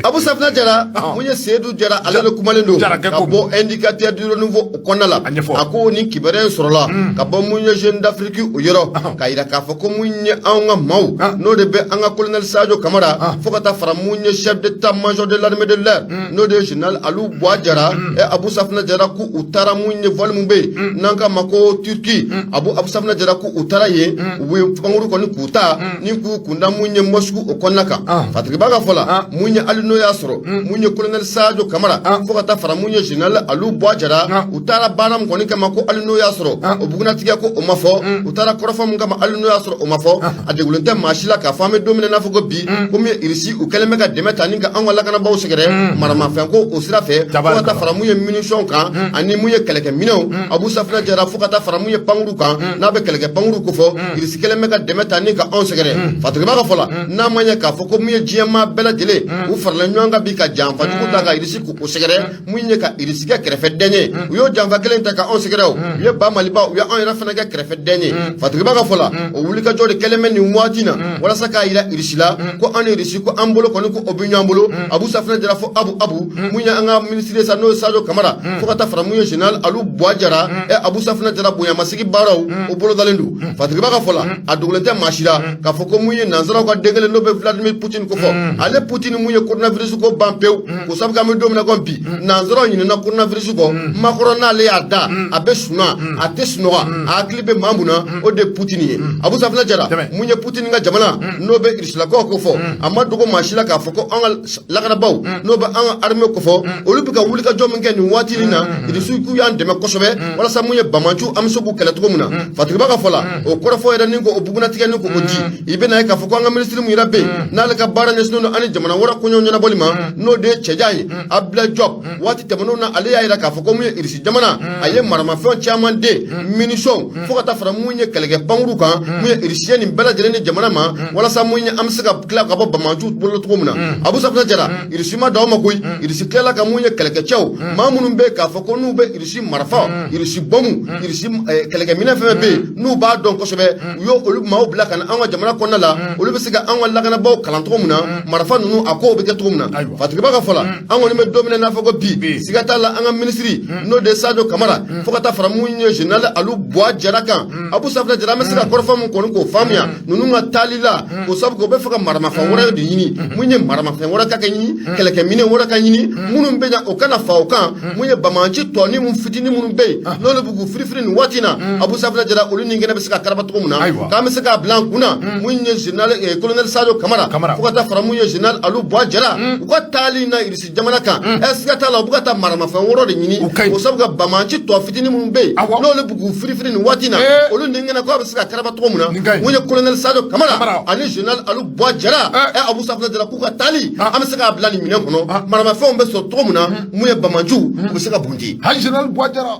Abu Safina Jara, mun ye Seyidu Jara, ale de kumalen don Jarakɛ ka ko. bɔ Indicateur du Renouveau o kɔnɔna la. A ɲɛfɔ. A ko nin kibaruya in sɔrɔla ka bɔ mun ye Jeune d'Afrique o yɔrɔ, k'a yira k'a fɔ ko mun ye anw ka maaw, n'o de bɛ an ka colonel Sadio Kamara, fo ka taa fara mun ye chef d'état-major de l'armée de l'air, n'o de ye général Aliou Buwa Jara. Abu Safina Jara ko u taara mun ye vol mun bɛ yen n'an k'a ma ko Turquie. Abu Safina Jara ko u taara yen, u ye pankuru kɔni k'u ta ni k'u kunda mun ye Moscou o kɔnɔna kan. Fatigiba ka fɔ la, mun ye hali n'o y'a sɔrɔ mun ye colonel Sadio Kamara, fo ka taa fara mun ye général Aliou Buwa Jara, u taara baara mun kɔni kama, ko hali n'o y'a sɔrɔ o bugunatigɛ ko o ma fɔ, u taara kɔrɔfɔ mun kama, hali n'o y'a sɔrɔ o ma fɔ. A degulen tɛ maa si la k'a fɔ an bɛ don min na i n'a fɔ ko bi, ko min ye Irisi, u kɛlen bɛ ka dɛmɛ ta ni ka anw ka lakanabaaw sɛgɛrɛ maramafɛn ko o sira fɛ, fo ka taa fara mun ye munition kan ani mun ye kɛlɛkɛminɛnw. Abu Safina Jara, fo ka taa fara mun ye pankuru kan, n'a bɛ kɛlɛkɛ pankuru ko fɔ, Irisi kɛlen bɛ ka dɛmɛ ta ni ka anw sɛgɛrɛ. Fatigiba ka fɔ la, n'a ma ɲɛ k'a fɔ ko mun ye diɲɛmaa bɛɛ lajɛlen u farala ɲɔgɔn kan bi ka janfa jugu ta ka Irisi k'u sɛgɛrɛ, mun ye ka Irisi kɛ kɛrɛfɛdɛn ye, u y'o janfa kelen ta ka anw sɛgɛrɛ. O u ye ba Maliba, u ye anw yɛrɛ fana kɛ kɛrɛfɛdɛn ye. Fatigiba ka fɔ la, o wulikajɔ de kɛlen bɛ nin waati na walasa k'a yira Irisi la ko an ni Irisi, ko an bolo kɔni ko o bɛ ɲɔgɔn bolo. Abu Safina Jara fo Abu mun ye an ka minisiri ye sa, n'o ye Sadio Kamara, fo ka taa fara mun ye général Aliou Buwa Jara. Abu Safina Jara, bonyamasigi baaraw o bolodalen don. Fatigiba ka fɔ la, a dogolen tɛ maa si la k'a fɔ ko mun ye nanzaraw ka den kelen, n'o bɛ Vladimir Poutine ko fɔ, ale Poutine mun ye coronavirus ko ban pewu, k'o sabu kɛ an bɛ don min na komi bi, nanzaraw ɲinɛna coronavirus kɔ. Macron n'ale y'a da a bɛ suna, a tɛ sunɔgɔ, a hakili bɛ maa mun na, o de ye Poutine ye. Abu Safina Jara, mun ye Poutine ka jamana, n'o bɛ Irisilakaw ko fɔ, a ma dogo maa si la k'a fɔ ko an ka lakanabaaw, n'o bɛ an ka armée ko fɔ, olu bɛ ka wulikajɔ min kɛ nin waati nin na, Irisiw k'u y'an dɛmɛ kosɛbɛ walasa mun ye bamanciw, an bɛ se k'u kɛlɛ cogo min na. Fatigiba ka fɔ la, o kɔrɔfɔ yɛrɛ ni ko o bugunatigɛ ni ko o di, i bɛna ye k'a fɔ ko an ka minisiri mun yɛrɛ bɛ yen, n'ale ka baara ɲɛsinnen don an ni jamana wɛrɛ koɲɛw ɲɛnabɔli ma, n'o de ye cɛjan ye Abdoulaye Diop, waati tɛmɛnenw na ale y'a yira k'a fɔ ko mun ye Irisi jamana, a ye maramafɛn caman den, munition, fo ka taa fara mun ye kɛlɛkɛ pankuru kan, mun ye Irisi ye nin bɛɛ lajɛlen ni jamana ma, walasa mun ye an bɛ se ka tila ka bɔ bamanciw bolo cogo min na. Abu Safina Jara, Irisi ma dan o ma koyi, Irisi tilala ka mun ye kɛlɛkɛcɛw, maa minnu bɛ yen k'a fɔ ko n'u bɛ Irisi marifa, Irisi bɔmu, Irisi kɛlɛkɛminɛn fɛn fɛn bɛ yen n'u b'a dɔn kosɛbɛ, u y'o olu maaw bila ka na an ka jamana kɔnɔna la, olu bɛ se ka an ka lakanabaaw kalan cogo min na marifa ninnu a kow bɛ kɛ cogo min na. Fatigiba ka fɔ la, an kɔni bɛ don min na i n'a fɔ ko bi, siga t'a la an ka minisiri, n'o de ye Sadio Kamara, fo ka taa fara mun ye général Aliou Buwa Jara kan. Abu Safina Jara, an bɛ se ka kɔrɔfɔ mun kɔni k'o faamuya ninnu ka taali la, k'o sabu kɛ u bɛ fɛ ka maramafɛn wɛrɛ de ɲini, mun ye maramafɛn wɛrɛ ka kɛ ɲini, kɛlɛkɛminɛn wɛrɛ ka ɲini minnu bɛ na o kana fa o kan, mun ye bamanci tɔ ni mun fitinin minnu bɛ yen n'olu bɛ k'u firifiri nin waati in na. Abu Safina Jara, olu ni kɛnɛ bɛ se ka karaba cogo min na, k'an bɛ se k'a bila an kun na, mun ye général colonel Sadio Kamara, fo ka taa fara mun ye général Aliou Buwa Jara, u ka taali na Irisi jamana kan, siga t'a la u bɛ ka taa maramafɛn wɛrɛ de ɲini, o sabu ka bamanci tɔ fitinin minnu bɛ yen n'olu bɛ k'u firifiri nin waati in na, olu ni kɛnɛ k'a bɛ se ka karaba cogo min na, mun ye colonel Sadio Kamara ani général Aliou Buwa Jara. Abu Safina Jara k'u ka taali, an bɛ se k'a bila nin minɛn kɔnɔ, maramafɛnw bɛ sɔrɔ cogo min na, mun ye bamanciw u bɛ se ka bunti. Hali général Buwa Jara.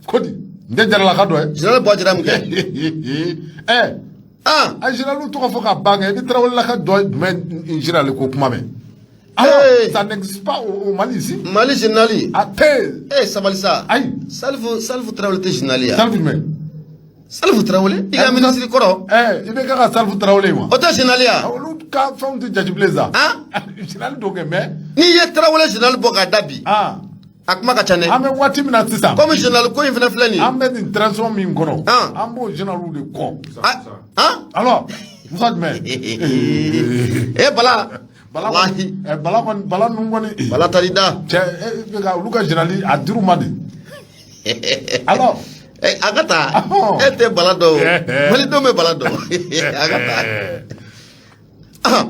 Ko di n tɛ Jaralaka dɔ ye. Général Buwa Jara mun kɛ? A général tɔgɔ fɔ ka ban kɛ, i bɛ Tarawelelaka dɔ jumɛn général ko kuma mɛn? Alors, ça n'existe pas au Mali ici. Mali général. A tɛ. Sabali sa. Ayi. Salifu Tarawele tɛ général ya? Salifu jumɛn? Salifu Tarawele, i ka minisiri kɔrɔ. I bɛ kɛ ka Salifu Tarawele ye wa? O tɛ général ya? Olu ka fɛnw tɛ jate bilen sa. Général dɔw kɛ mais. N'i ye Tarawele général bɔ k'a da bi, a kuma ka ca dɛ. An bɛ waati min na sisan. Komi général ko in fana filɛ nin ye. An bɛ nin transition min kɔnɔ. An b'o général de kɔ. Alors Musa jumɛn? Bala. Bala Bala kɔni, Bala ninnu kɔni. Bala taar'i da. Cɛ, olu ka général a dir'u ma de. Alors. A ka taa, e tɛ Bala dɔn o, malidenw bɛ Bala dɔn, a ka taa.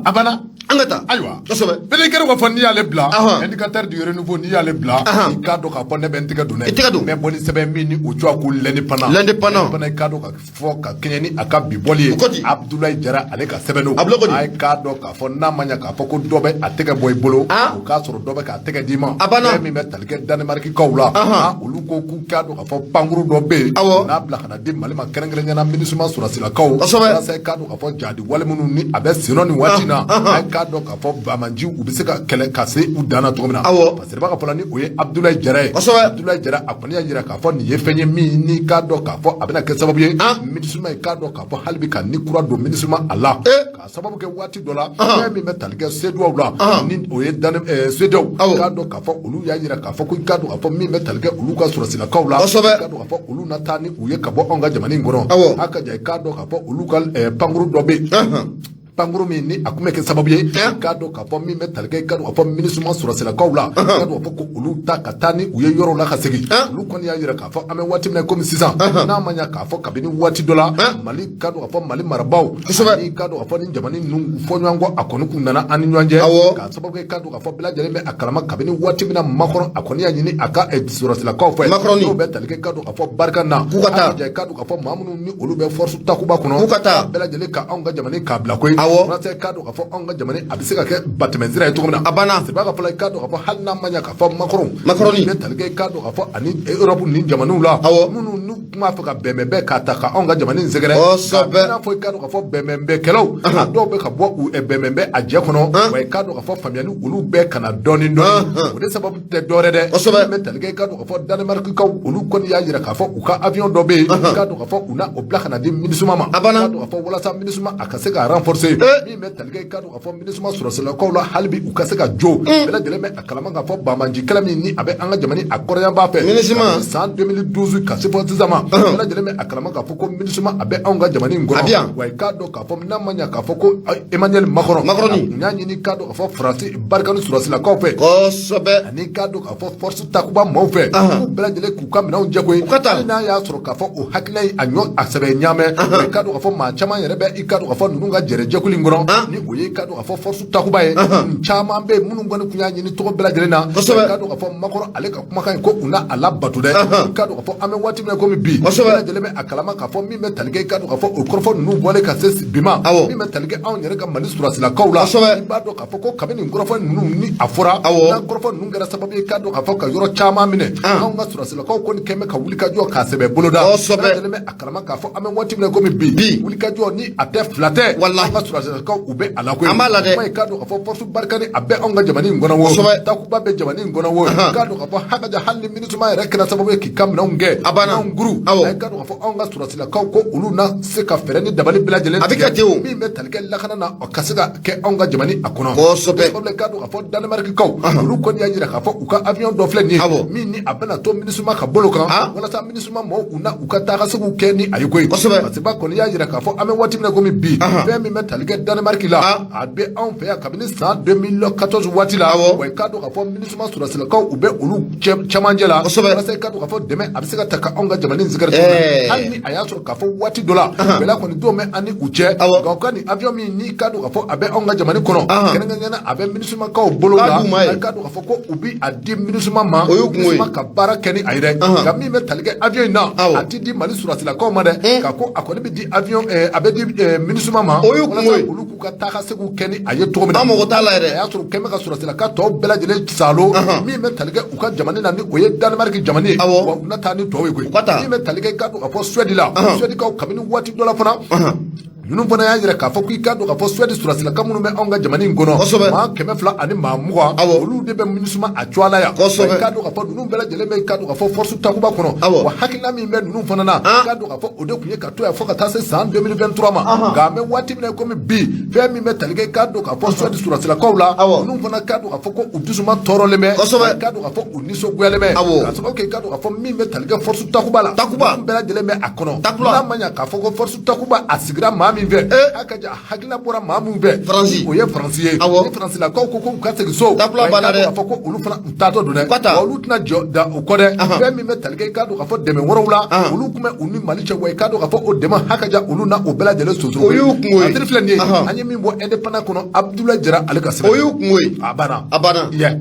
A banna. An ka taa. Ayiwa. Kosɛbɛ. Pédicure ko fɔ n'i y'ale bila, indicateur du renouveau n'i y'ale bila, i k'a dɔn k'a fɔ ne bɛ n tɛgɛ don n'a ye. I tɛgɛ don. N bɛ bɔ ni sɛbɛn min ni o cogoya ko l'indépendant. L'indépendant. L'indépendant, i k'a dɔn k'a fɔ ka kɛɲɛ ni a ka bi bɔli ye. O ko di? Abdoulaye Jara ale ka sɛbɛn don. Abdoulaye ko di? A k'a dɔn k'a fɔ n'a ma ɲɛ k'a fɔ ko dɔ bɛ a tɛgɛ bɔ i bolo, o k'a sɔrɔ dɔ bɛ k'a tɛgɛ d'i ma. A banna. Fɛn min bɛ tali kɛ Danemarkikaw la, olu ko k'u k'a dɔn k'a fɔ pankuru dɔ bɛ yen. N'a bila ka na di Mali ma kɛrɛnkɛrɛnnenya la MINUSMA sɔrɔdasilakaw. Kosɛbɛ. Walasa i k'a dɔn k'a fɔ jadi wale minnu ni a bɛ sen nɔ nin waati in na, a k'a k'a dɔn k'a fɔ banbaanciw u bɛ se ka kɛlɛ ka se u dan na cogo min na. Fasiriba ka fɔ la, ni o ye Abdoulaye Jara ye. Abdoulaye Jara, a kɔni y'a jira k'a fɔ nin ye fɛn ye min ni k'a dɔn k'a fɔ a bɛna kɛ sababu ye MINUSMA ye, k'a dɔn k'a fɔ hali bi ka ni kura don MINUSMA a la, k'a sababu kɛ waati dɔ la, fɛn min bɛ tali kɛ CEDEAO la, ni o ye CEDEAO, k'a dɔn k'a fɔ olu y'a jira k'a fɔ ko i k'a dɔn k'a fɔ min bɛ tali kɛ olu ka sɔrɔsilakaw la, k'a dɔn k'a fɔ olu na taa ni u ye ka bɔ anw ka jamana in kɔnɔ. A ka ja, i k'a dɔn k'a fɔ olu ka pankuru dɔ bɛ yen, pankuru min ni a tun bɛ kɛ sababu ye k'a dɔn k'a fɔ min bɛ tali kɛ, k'a dɔn k'a fɔ MINUSMA sɔrɔsilakaw la, k'a dɔn k'a fɔ ko olu ta ka taa ni u ye yɔrɔw la ka segin. Olu kɔni y'a jira k'a fɔ an bɛ waati min na komi sisan, n'a ma ɲɛ k'a fɔ kabini waati dɔ la, Mali, k'a dɔn k'a fɔ Mali marabaaw ani k'a dɔn k'a fɔ ni jamana ninnu fɔ ɲɔgɔn kɔ, a kɔni kun nana an ni ɲɔgɔn cɛ, k'a sababu kɛ k'a dɔn k'a fɔ bɛɛ lajɛlen bɛ a kalama kabini waati min na Macron a kɔni y'a ɲini a ka sɔrɔsilakaw fɛ, n'o bɛ tali kɛ, k'a dɔn k'a fɔ Barkhane na, k'u ka taa, k'a dɔn k'a fɔ maa minnu ni olu bɛ force Takuba kɔnɔ, k'u ka taa bɛɛ lajɛlen ka anw ka jamana k'a bila koyi, walasa k'a dɔn k'a fɔ anw ka jamana a bɛ se ka kɛ batɛmɛsira ye cogo min na. A banna. Seba ka fɔ la, k'a dɔn k'a fɔ hali n'a ma ɲɛ k'a fɔ Macron Macron bɛ tali kɛ, k'a dɔn k'a fɔ ani Europe ni jamanaw la, minnu n'u tun b'a fɛ ka bɛnbɛnbɛn k'a ta ka anw ka jamana in sɛgɛrɛ, i n'a fɔ i k'a dɔn k'a fɔ bɛnbɛnbɛnkɛlaw, a dɔw bɛ ka bɔ u bɛnbɛnbɛn a jɛ kɔnɔ, wa i k'a dɔn k'a fɔ faamuyali olu bɛɛ ka na dɔɔnin dɔɔnin. O de sababu tɛ dɔwɛrɛ dɛ, min bɛ tali kɛ, i k'a dɔn k'a fɔ Danemark-kaw, olu kɔni y'a jira k'a fɔ u ka avion dɔ bɛ yen, k'a dɔn k'a fɔ u na o bila ka na di MINUSMA ma, A banna. k'a dɔn k'a fɔ walasa MINUSMA a ka se ka renforcer, min bɛ tali kɛ, i k'a dɔn k'a fɔ MINUSMA sɔrɔsilakaw la, hali bi u ka se ka jo. Bɛɛ lajɛlen bɛ a kalama k'a fɔ banbaanci kɛlɛ min ni a bɛ an ka jamana a kɔrɔyanfan fɛ, MINUSMA. San 2012 ka se fɔ sisan ma, bɛɛ lajɛlen bɛ a kalama k'a fɔ ko MINUSMA a bɛ anw ka jamana in A bɛ yan. kɔnɔ. Wa i k'a dɔn k'a fɔ n'a ma ɲɛ k'a fɔ ko Emmanuel Macron Macron. A tun y'a ɲini, k'a dɔn k'a fɔ Faransi Barkhane sɔrɔsilakaw fɛ, ani k'a dɔn k'a fɔ force Takuba maaw fɛ, k'u bɛɛ lajɛlen k'u ka minɛnw jɛ koyi. U ka taa. Hali n'a y'a sɔrɔ k'a fɔ o hakilina ye a ɲɔ a sɛbɛ ɲaamɛ, i k'a dɔn k'a fɔ maa caman yɛrɛ bɛ, i k'a dɔn k'a fɔ ninnu ka jɛrɛ jɛkulu in kɔnɔ, ni o ye, i k'a dɔn k'a fɔ force Takuba ye, caman bɛ yen minnu kɔni tun y'a ɲini tɔgɔ bɛɛ lajɛlen na. I k'a dɔn k'a fɔ Macron ale ka kumakan in ko u na a labato dɛ. I k'a dɔn k'a fɔ an bɛ waati min na komi bi, bɛɛ lajɛlen bɛ a kalama k'a fɔ min bɛ tali kɛ, i k'a dɔn k'a fɔ o kɔrɔfɔ ninnu bɔlen ka se bi ma, min bɛ tali kɛ anw yɛrɛ ka Mali sɔrɔsilakaw la, i b'a dɔn k'a fɔ ko kabini nin kɔrɔfɔ ninnu ni a fɔra, n'a kɔrɔfɔ ninnu kɛra sababu ye, k'a dɔn k'a fɔ ka yɔrɔ caman minɛ, anw ka sɔrɔsilakaw kɔni kɛn bɛ ka wulikajɔ k'a sɛbɛ boloda. Bɛɛ lajɛlen bɛ a kalama k'a fɔ an bɛ waati min na komi bi, wulikajɔ ni a tɛ fila tɛ, Walahi. An ka sɔrɔsilakaw u bɛ a la koyi. An b'a la dɛ. Kuma, i k'a dɔn k'a fɔ force Barkhane a bɛ anw ka jamana in kɔnɔ wo, Takuba bɛ jamana in kɔnɔ wo, k'a dɔn k'a fɔ hakaja hali ni MINUSMA yɛrɛ kɛra sababu ye k'i ka minɛnw kɛ, A banna. minɛnw guru, i k'a dɔn k'a fɔ anw ka sɔrɔsilakaw ko olu na se ka fɛɛrɛ ni dabali bɛɛ lajɛlen A bɛ kɛ ten o. min bɛ tali kɛ lakana na, o ka se ka kɛ anw ka jamana a kɔnɔ. Sabula k'a dɔn k'a fɔ Danemark-kaw, olu kɔni y'a jira k'a fɔ u ka avion dɔ filɛ nin ye, min ni a bɛna to MINUSMA ka bolo kan, walasa MINUSMA maaw u na u ka taa ka segiw kɛ ni a ye koyi. Pasiba kɔni y'a jira k'a fɔ an bɛ waati min na komi bi, fɛn min bɛ tali kɛ Danemark la, a bɛ anw fɛ yan kabini san 2014 waati la. Wa i k'a dɔn k'a fɔ MINUSMA sɔrɔsilakaw u bɛ olu cɛmancɛ la, walasa i k'a dɔn k'a fɔ dɛmɛ a bɛ se ka ta ka anw ka jamana in sɛgɛrɛ cogo min na. Hali ni a y'a sɔrɔ k'a fɔ waati dɔ la gɛlɛya kɔni don bɛ an ni u cɛ, nka u ka nin avion min n'i k'a dɔn k'a fɔ a bɛ anw ka jamana kɔnɔ, kɛrɛnkɛrɛnnenya a bɛ MINUSMA-kaw bolo K'a la, d'u ma ye. i k'a dɔn k'a fɔ ko u bɛ a di MINUSMA ma, O y'u kungo ye. MINUSMA ka baara kɛ ni a ye dɛ. Nka min bɛ tali kɛ avion in na, a ti di Mali sɔrɔsilakaw ma dɛ, ka ko a kɔni bɛ di avion a bɛ di MINUSMA ma, O y'u kungo walasa ye. olu k'u ka taa ka segiw kɛ ni a ye cogo min na. An mago t'a la yɛrɛ. A y'a sɔrɔ u kɛn bɛ ka sɔrɔsilaka tɔw bɛɛ lajɛlen salo, min bɛ tali kɛ u ka jamana na, ni o ye Danemark jamana ye, wa u na taa ni tɔw ye koyi. U ka taa. Min bɛ tali kɛ, i k'a dɔn k'a fɔ Suède la, Suède-kaw kabini waati dɔ la fana, ninnu fana y'a jira k'a fɔ k'i k'a dɔn k'a fɔ Suède sɔrɔsilaka minnu bɛ anw ka jamana in kɔnɔ, maa 220, olu de bɛ MINUSMA a cogoya la yan. Wa i k'a dɔn k'a fɔ ninnu bɛɛ lajɛlen bɛ, i k'a dɔn k'a fɔ force Takuba kɔnɔ. Wa hakilina min bɛ ninnu fana na, i k'a dɔn k'a fɔ o de tun ye ka to yan fo ka taa se san 2023 ma. Nka an bɛ waati min na komi bi, fɛn min bɛ tali kɛ, i k'a dɔn k'a fɔ Suède sɔrɔsilakaw la, ninnu fana k'a dɔn k'a fɔ ko u dusuma tɔɔrɔlen bɛ, i k'a dɔn k'a fɔ u nisɔngoyalen bɛ, k'a sababu kɛ i k'a dɔn k'a fɔ min bɛ tali kɛ force Takuba la, Takuba. ninnu bɛɛ lajɛlen bɛ a kɔnɔ. Takuba. N'a ma ɲɛ k'a fɔ ko force Takuba a sigira maa min fɛ, a ka ja hakilina bɔra maa min fɛ, Faransi. O ye Faransi ye. Ni Faransilakaw ko k'u ka segin so, Takula wa i banna k'a dɔn dɛ. k'a fɔ ko olu fana u taatɔ don dɛ. U ka taa. Wa olu tɛna jɔ da u kɔ dɛ. Fɛn min bɛ tali kɛ, i k'a dɔn k'a fɔ dɛmɛ wɛrɛw la, olu tun bɛ u ni Mali cɛ, wa i k'a dɔn k'a fɔ o dɛmɛ hakaja olu na o bɛɛ lajɛlen sonsoro. O y'u kungo ye. Article filɛ nin ye, an ye min bɔ Indépendant kɔnɔ, Abdoulaye Jara ale ka sɛbɛn. O y'u kungo ye. A banna. A banna. Yeah.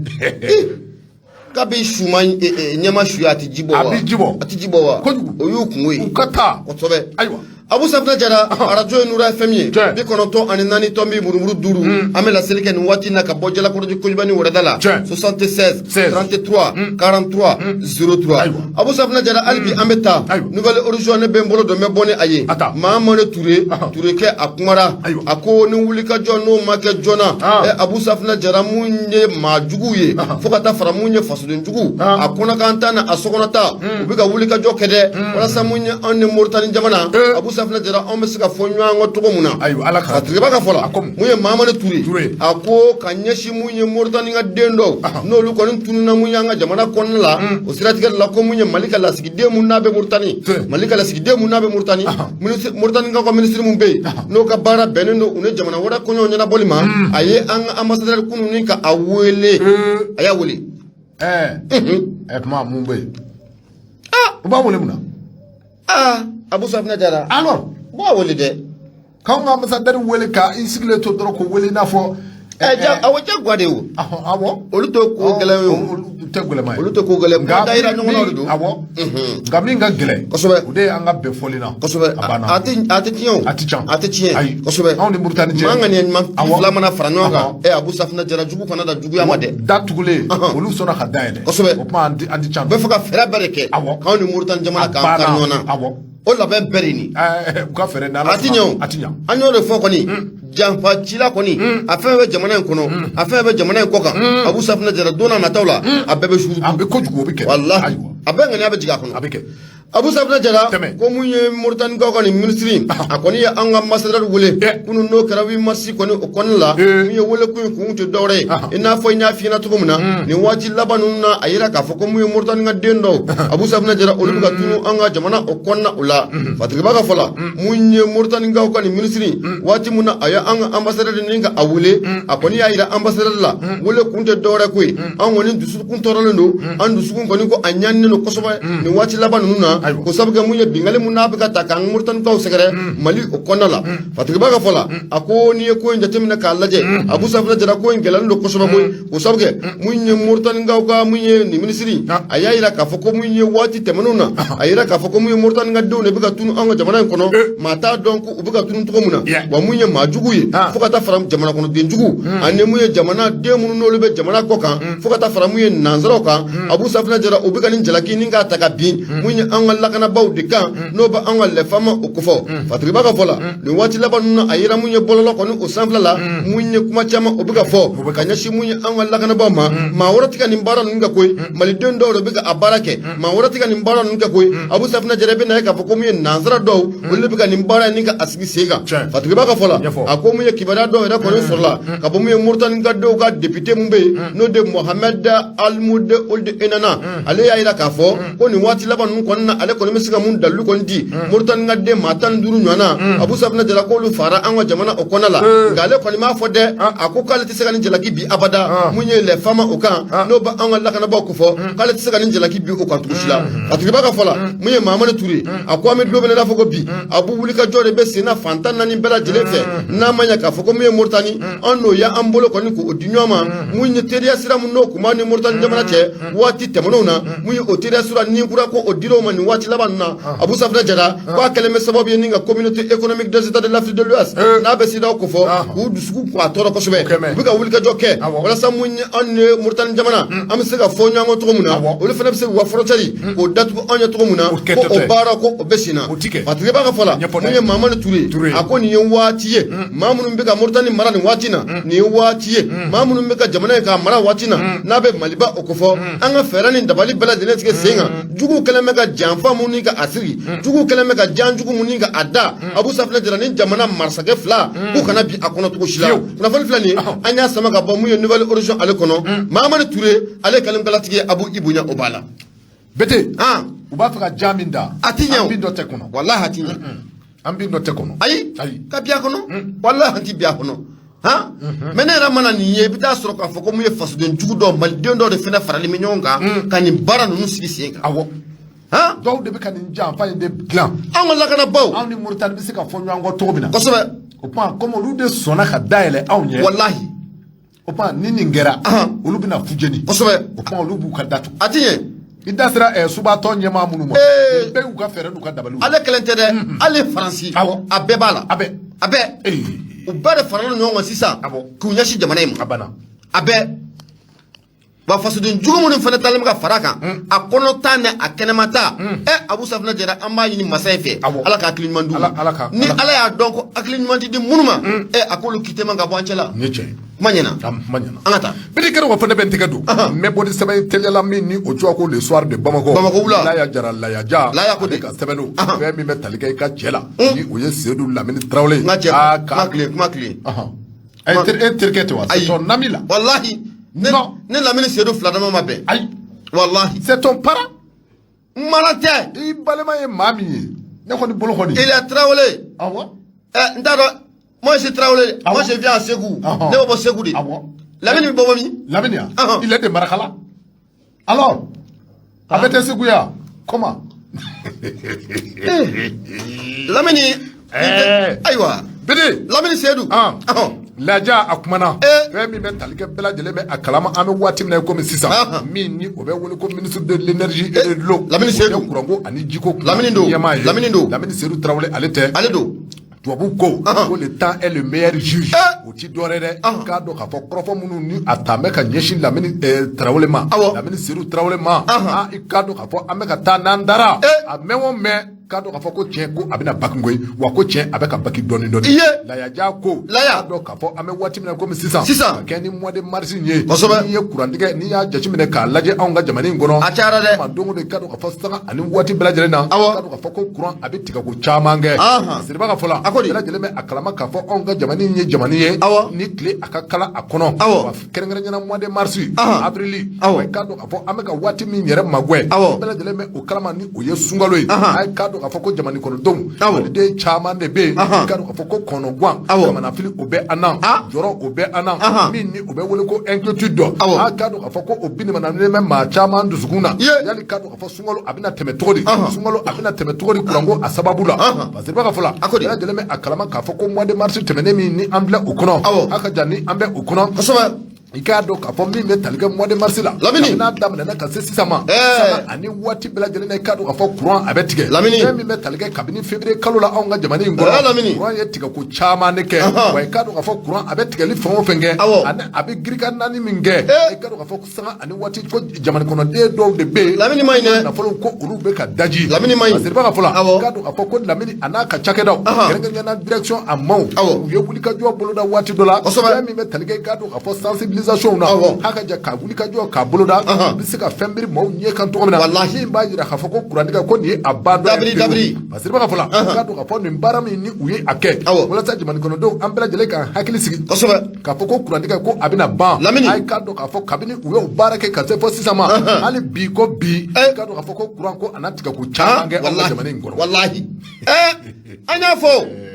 Kabi suma ɲɛma suya, a tɛ ji bɔ wa? A bɛ ji bɔ. A tɛ ji bɔ wa? Kojugu. O y'u kungo ye. U ka taa. Kosɛbɛ. Ayiwa. Abu Safinɛ Jara, arajo ye Nura FM ye, Tiɲɛ. 94.5, an bɛ laseli kɛ nin waati in na ka bɔ Jalakɔrɔji Kojibani wɛrɛda la, Tiɲɛ. 76 16 33 43 03. Ayiwa. Abu Safinɛ Jara, hali bi an bɛ taa Ayiwa. Nouvel Horizon, ne bɛ n bolo don, n bɛ bɔ ni a ye. A ta. Mahamani Ture, Ture kɛ, a kumara. Ayiwa. A ko ni wulikajɔ n'o ma kɛ joona, Ah. ɛ Abu Safinɛ Jara, mun ye maa juguw ye, fo ka taa fara mun ye fasoden jugu, Ah. a kɔnɔkan ta na a sokɔnɔ ta, u bɛ ka wulikajɔ kɛ dɛ, walasa mun ye anw ni Moritani jamana, Eh. Abu Safinɛ Jara, anw bɛ se ka fɔ ɲɔgɔn kɔ cogo mun na. Ayiwa, Ala ka Fatigiba ka fɔ la, A ko mun? mun ye Mahamani Ture, Ture. a ko ka ɲɛsin mun ye Moritani ka den dɔw, n'olu kɔni tununna mun y'an ka jamana kɔnɔna la, o siratigɛ la, ko mun ye Mali ka lasigiden mun n'a bɛ Moritani, Tiɲɛ. Mali ka lasigiden mun n'a bɛ Moritani, Moritani ka minisiri mun bɛ yen, n'o ka baara bɛnnen don u ni jamana wɛrɛ kɔɲɔw ɲɛnabɔli ma, a ye an ka ambassadeur kunun ni ka a wele, a y'a wele. Ɛɛ ɛ, kuma mun bɛ yen? U b'a wele mun na? Aa, Abu Safinɛ Jara, Alors u b'a wele dɛ. K'anw ka ambassadeur wele ka i sigilen to dɔrɔn k'o wele i n'a fɔ Ɛ ja, awɔ, jagoya de o. Awɔ. Olu tɛ ko gɛlɛn ye o. Olu tɛ gɛlɛma ye. Olu tɛ ko gɛlɛn. Nka dayira ɲɔgɔn na de don. Awɔ, nka min ka gɛlɛn, Kosɛbɛ. o de ye an ka bɛn fɔli la. Kosɛbɛ. A banna. A tɛ tiɲɛ o. A tɛ tiɲɛ. A tɛ tiɲɛ. Ayi. Kosɛbɛ. Anw ni Moritani cɛ. Maa ŋaniya ɲuman Awɔ. fila mana fara ɲɔgɔn kan, ɛ Abu Safinɛ Jara, jugu kana da juguya ma dɛ. Da tugulen, olu sɔnna ka dayɛlɛ. Kosɛbɛ. O kuma, an ti can. U bɛ fɛ ka fɛɛrɛ bɛɛ de kɛ Awɔ. k'anw ni Moritani jamana A k'an kari banna. ɲɔgɔn na. Awɔ. O labɛn bɛɛ de nin. Ɛɛ, u ka fɛɛrɛ n'Ala A ti ɲɛ o. sɔnna, a ti ɲɛ. An y'o de fɔ kɔni, janfacila kɔni, a fɛn bɛ jamana in kɔnɔ, a fɛn bɛ jamana in kɔ kan, Abu Safinɛ Jara, don n'a nataw la, a bɛɛ bɛ suru. A bɛ kojugu, o bɛ kɛ. Walahi. Ayiwa. A bɛɛ ŋaniya bɛ jigin a kɔnɔ. A bɛ kɛ. Abu Safinɛ Jara, Tɛmɛ. ko mun ye Moritanikaw ka nin minisiri, a kɔni ye an ka ambassadeur wele Eh. kunun, n'o kɛra 8 mars kɔni o kɔnɔna la. Eh. Mun ye wele kun ye, kun tɛ dɔwɛrɛ ye, i n'a fɔ n y'a f'i ɲɛna cogo min na, nin waati laban ninnu na, a yira k'a fɔ ko mun ye Moritani ka den dɔw, Abu Safinɛ Jara, olu bɛ ka tunu an ka jamana o kɔnɔna o la. Fatigiba ka fɔ la, mun ye Moritanikaw ka nin minisiri, waati mun na a ye an ka ambassadeur ni ka a wele, a kɔni y'a yira ambassadeur la, wele kun tɛ dɔwɛrɛ ko ye, an kɔni dusukun tɔɔrɔlen don, an dusukun kɔni ko a ɲaninen don kosɛbɛ nin waati laban ninnu na. Ayiwa. Ko sabu kɛ mun ye bingali mun n'a bɛ ka ta k'an Moritanikaw sɛgɛrɛ Mali o kɔnɔna la. Fatigiba ka fɔ la, a ko n'i ye ko in jateminɛ k'a lajɛ, Abu Safinɛ Jara, ko in gɛlɛyalen don kosɛbɛ koyi. Ko sabu kɛ mun ye Moritanikaw ka mun ye nin minisiri, a y'a yira k'a fɔ ko mun ye waati tɛmɛnenw na, a yira k'a fɔ ko mun ye Moritani ka denw de bɛ ka tunu an ka jamana in kɔnɔ, maa t'a dɔn ko u bɛ ka tunu cogo min na. Yeah. Wa mun ye maa jugu ye, Ah. fo ka taa fara jamana kɔnɔden jugu ani mun ye jamana den minnu n'olu bɛ jamana kɔ kan, fo ka taa fara mun ye nanzaraw kan, Abu Safinɛ Jara, u bɛ ka nin jalaki ni k'a ta ka bin mun ye an ka lakanabaaw de kan, n'o bɛ an ka lɛfama o kofɔ. Fatigiba ka fɔ la, nin waati laban ninnu na, a yera mun ye bɔlɔlɔ kɔni o sanfɛla la, mun ye kuma caman o bɛ ka fɔ ka ɲɛsin mun ye an ka lakanabaaw ma. Maa wɛrɛ tɛ ka nin baara ninnu kɛ koyi, maliden dɔw de bɛ ka a baara kɛ, maa wɛrɛ tɛ ka nin baara ninnu kɛ koyi. Abu Safinɛ Jara, bɛ na ye k'a fɔ ko mun ye nanzara dɔw, olu de bɛ ka nin baara in ni ka a sigi sen kan. Tiɲɛ. Fatigiba ka fɔ la, Ɲɛfɔ. a ko mun ye kibaruya dɔw yɛrɛ kɔni sɔrɔla ka bɔ mun ye Moritani ka denw ka député mun bɛ yen, n'o de Mohamed Almoude Ould Enana, ale y'a yira k'a fɔ ko nin waati laban ninnu kɔni na, ale kɔni bɛ se ka mun dalilu kɔni di, Moritani ka den maa 15 ɲɔgɔn na, Abu Safinɛ Jara, k'olu fara an ka jamana o kɔnɔna la. Nka ale kɔni m'a fɔ dɛ, a ko k'ale tɛ se ka nin jalaki bi abada mun ye lɛfama o kan, n'o bɛ an ka lakanabaaw ko fɔ k'ale tɛ se ka nin jalaki bi o kan cogo si la. Fatigiba ka fɔ la, mun ye Mahamani Ture, a ko an bɛ don min na i n'a fɔ ko bi, Abu wulikajɔ de bɛ sen na fan 14 bɛɛ lajɛlen fɛ, n'a ma ɲɛ k'a fɔ ko mun ye Moritani, an n'o y'an bolo kɔni k'o di ɲɔgɔn ma, mun ye teriya sira mun n'o kun b'an ni Moritani jamana cɛ waati tɛmɛnenw na, mun ye o teriya sira ni kura ko o dir'o ma nin waati laban ninnu na, Abu Safinɛ Jara, k'a kɛlen bɛ sababu ye ni ka Communauté économique des États de l'Afrique de l'Ouest, n'a bɛ CEDEAO ko fɔ, k'u dusukun k'a tɔɔrɔ kosɛbɛ. Kɛmɛ. U bɛ ka wulikajɔ kɛ Awɔ. walasa mun ye an ni Moritani jamana, an bɛ se ka fɔ ɲɔgɔn kɔ cogo min na, Awɔ. olu fana bɛ se k'u ka frontière k'o datugu anw ye cogo min na, O ko kɛtɔ o tɛ. baara ko o bɛ sen na. O ti kɛ. Fatigiba ka fɔ la, Ɲɛfɔ dɛ. mun ye Mahamani Ture, Ture. a ko nin ye waati ye, maa minnu bɛ ka Moritani mara nin waati na, nin ye waati ye, maa minnu bɛ ka jamana in k'a mara waati na, n'a bɛ Maliba o kofɔ, an ka fɛɛrɛ ni dabali bɛɛ lajɛlen tigɛ sen kan. Juguw kɛlen bɛ ka janfa mun ni ka a siri, juguw kɛlen bɛ ka jan jugu mun ni ka a da, Abu Safinɛ Jara, ni jamana marsakɛ fila k'u kana bi a kɔnɔ cogo si la. Fiyewu. Kunnafoni filɛ nin ye, an y'a sama ka bɔ mun ye Nouvel Horizon ale kɔnɔ. Mahamani Ture, ale ye kalimkalatigi ye, Abu, i bonya o b'a la. Bete. Han. U b'a fɛ ka ja min da. A ti ɲɛ o. An bin dɔ tɛ kɔnɔ. Walahi, a ti ɲɛ. An bin dɔ tɛ kɔnɔ. Ayi. Ayi. Ka bi a kɔnɔ, walahi, an ti bi a kɔnɔ. Han, mɛ ne yɛrɛ mana nin ye, i bɛ taa sɔrɔ k'a fɔ ko mun ye fasoden jugu dɔw, maliden dɔw de fana faralen bɛ ɲɔgɔn kan ka nin baara ninnu sigi sen kan. Awɔ. Han. Dɔw de bɛ ka nin janfa in de dilan. Anw ka lakanabaaw. Anw ni Moritani bɛ se ka fɔ ɲɔgɔn kɔ cogo min na. Kosɛbɛ. O tuma, komi olu de sɔnna ka dayɛlɛ anw ɲɛ. Walahi. O tuma, ni nin kɛra, Ahan. olu bɛna fujeni. Kosɛbɛ. O tuma, olu b'u ka datugu. A ti ɲɛ. I da sera subatɔn ɲɛmaa minnu ma, bɛɛ y'u ka fɛɛrɛ n'u ka dabaliw. Ale kelen tɛ dɛ, hali Faransi. A bɛɛ b'a la. A bɛɛ. A bɛɛ, u bɛɛ de farala ɲɔgɔn kan sisan k'u ɲɛsin jamana in ma. A banna. A bɛɛ wa, fasoden jugu minnu fana taalen bɛ ka fara kan, a kɔnɔ ta ni a kɛnɛma ta. Abu Safinɛ Jara, an b'a ɲini masa in fɛ, Ala ka hakili ɲuman d'u ma. Ni Ala y'a dɔn ko hakili ɲuman tɛ di minnu ma, a k'olu kite man ka bɔ an cɛ la. Nin ye tiɲɛ ye. Kuma ɲɛna. Kuma ɲɛna. An ka taa. Bidi kɛnɛ fana bɛ n tɛgɛ don n bɛ bɔ ni sɛbɛn teliyala min ni o cogoya ko Le Soir de Bamako. Bamako wula. Laya Jara, Laya Ja. Laya ko de ka sɛbɛn don, fɛn min bɛ tali kɛ i ka cɛ la, ni o ye Seydou Lamini Tarawele. N ka cɛ, kuma tile, kuma tile. E terikɛ tɛ wa? C'est ton ami là. Walahi. Non. Ne Lamini Seydou fila dama ma bɛn. Ayi. Walahi. C'est ton parent. N mana tɛ. I balima ye maa min ye, ne kɔni bolo kɔni. Elia Traoré. Awɔ. N t'a dɔn, moi je suis Traoré, moi je viens à Ségou. Ne bɛ bɔ Ségou de. Lamini bɛ bɔ min? Lamini ya. Il est de Marakala. Alors a bɛ tɛ Ségou ya, comment? Lamini. Ayiwa. Bidi. Lamini Seydou. Laja a kumana. Fɛn min bɛ tali kɛ, bɛɛ lajɛlen bɛ a kalama, an bɛ waati min na i komi sisan, min ni o bɛ wele ko ministre de l'énergie et de l'eau. Lamini Seydou. Kuranko ani jiko. Lamini don. Ɲɛmaa ye. Lamini don. Lamini Seydou Tarawele, ale tɛ? Ale don. Tubabu ko le temps est le meilleur juge. O ti dɔwɛrɛ dɛ, k'a dɔn k'a fɔ kɔrɔfɔ minnu ni a ta bɛ ka ɲɛsin Lamini Tarawele ma, Lamini Seydou Tarawele ma, i k'a dɔn k'a fɔ an bɛ ka taa n'an dara a mɛn o mɛn, k'a dɔn k'a fɔ ko tiɲɛ ko a bɛna baki koyi, wa ko tiɲɛ a bɛ ka baki dɔɔni dɔɔni. Iye. Layaja ko. Laya. K'a dɔn k'a fɔ an bɛ waati min na komi sisan. Sisan. Ka kɛ ni mois de mars in ye. Kosɛbɛ. N'i ye kurantigɛ, n'i y'a jateminɛ k'a lajɛ anw ka jamana in kɔnɔ. A cayara dɛ. Ma don o don, i k'a dɔn k'a fɔ sanga ani waati bɛɛ lajɛlen na. K'a dɔn k'a fɔ ko kuran a bɛ tigɛ ko caman kɛ. Siriba ka fɔ la. A ko di? Bɛɛ lajɛlen bɛ a kalama k'a fɔ anw ka jamana in ye jamana ye. Ni tile a ka kala a kɔnɔ. Wa kɛrɛnkɛrɛnnenya mois de mars. Avril. Wa i k'a dɔn k'a fɔ an bɛ ka waati min yɛrɛ magɛn. Bɛɛ lajɛlen bɛ o kalama, ni o ye sunkalo ye. A ye k'a dɔn k'a fɔ ko jamana kɔnɔdenw, maliden caman de bɛ yen, i k'a dɔn k'a fɔ ko kɔnɔguwan, kamanafili o bɛ an na, jɔrɔ o bɛ an na, min ni o bɛ wele ko inquiétude dɔ. A k'a dɔn k'a fɔ ko o binimananen bɛ maa caman dusukun na. Yali k'a dɔn k'a fɔ sunkalo a bɛna tɛmɛ cogo di? Sunkalo a bɛna tɛmɛ cogo di kuranko a sababu la? Parce que ka fɔ la, bɛɛ lajɛlen bɛ a kalama k'a fɔ ko mois de mars tɛmɛnen min ni an filɛ o kɔnɔ, a ka jan ni an bɛ o kɔnɔ. I k'a dɔn k'a fɔ min bɛ tali kɛ mois de mars la. Lamini. N'a daminɛna ka se sisan ma. Sanga ani waati bɛɛ lajɛlen na, i k'a dɔn k'a fɔ courant a bɛ tigɛ. Lamini. Fɛn min bɛ tali kɛ kabini février kalo la anw ka jamana in kɔnɔ. Lamini. Courant ye tigɛko caman de kɛ. Wa i k'a dɔn k'a fɔ courant a bɛ tigɛli fɛn o fɛn kɛ. Ani a bɛ girika naani min kɛ. I k'a dɔn k'a fɔ sanga ani waati ko jamana kɔnɔden dɔw de bɛ yen. Lamini ma ɲi dɛ. Nafolo ko olu bɛ ka daji. Lamini ma ɲi. Parce que ka fɔ la. I k'a dɔn k'a fɔ ko Lamini a n'a ka cakɛdaw. Kɛrɛnkɛrɛnnenya la direction a maaw. U ye wulikajɔ boloda waati dɔ la. Fɛn min bɛ tali kɛ, i k'a dɔn k'a fɔ sensibilisation na. A ka jɛ ka wulikajɔ k'a boloda. U bɛ se ka fɛn biri maaw ɲɛ kan cogo min na. Walahi. Min b'a jira k'a fɔ ko kurantigɛ ko nin ye a ban dɔ ye. Dabiri, dabiri. Parce que ka fɔ la, k'a dɔn k'a fɔ nin baara min ni u ye a kɛ. Walasa jamana kɔnɔdenw an bɛɛ lajɛlen k'an hakili sigi. K'a fɔ ko kurantigɛ ko a bɛna ban. Lamini. A ye k'a dɔn k'a fɔ kabini u y'o baara kɛ ka se fɔ sisan ma. Hali bi ko bi. I k'a dɔn k'a fɔ ko kuran ko a na tigɛ ko caman kɛ anw ka jamana in kɔnɔ. Walahi. An y'a fɔ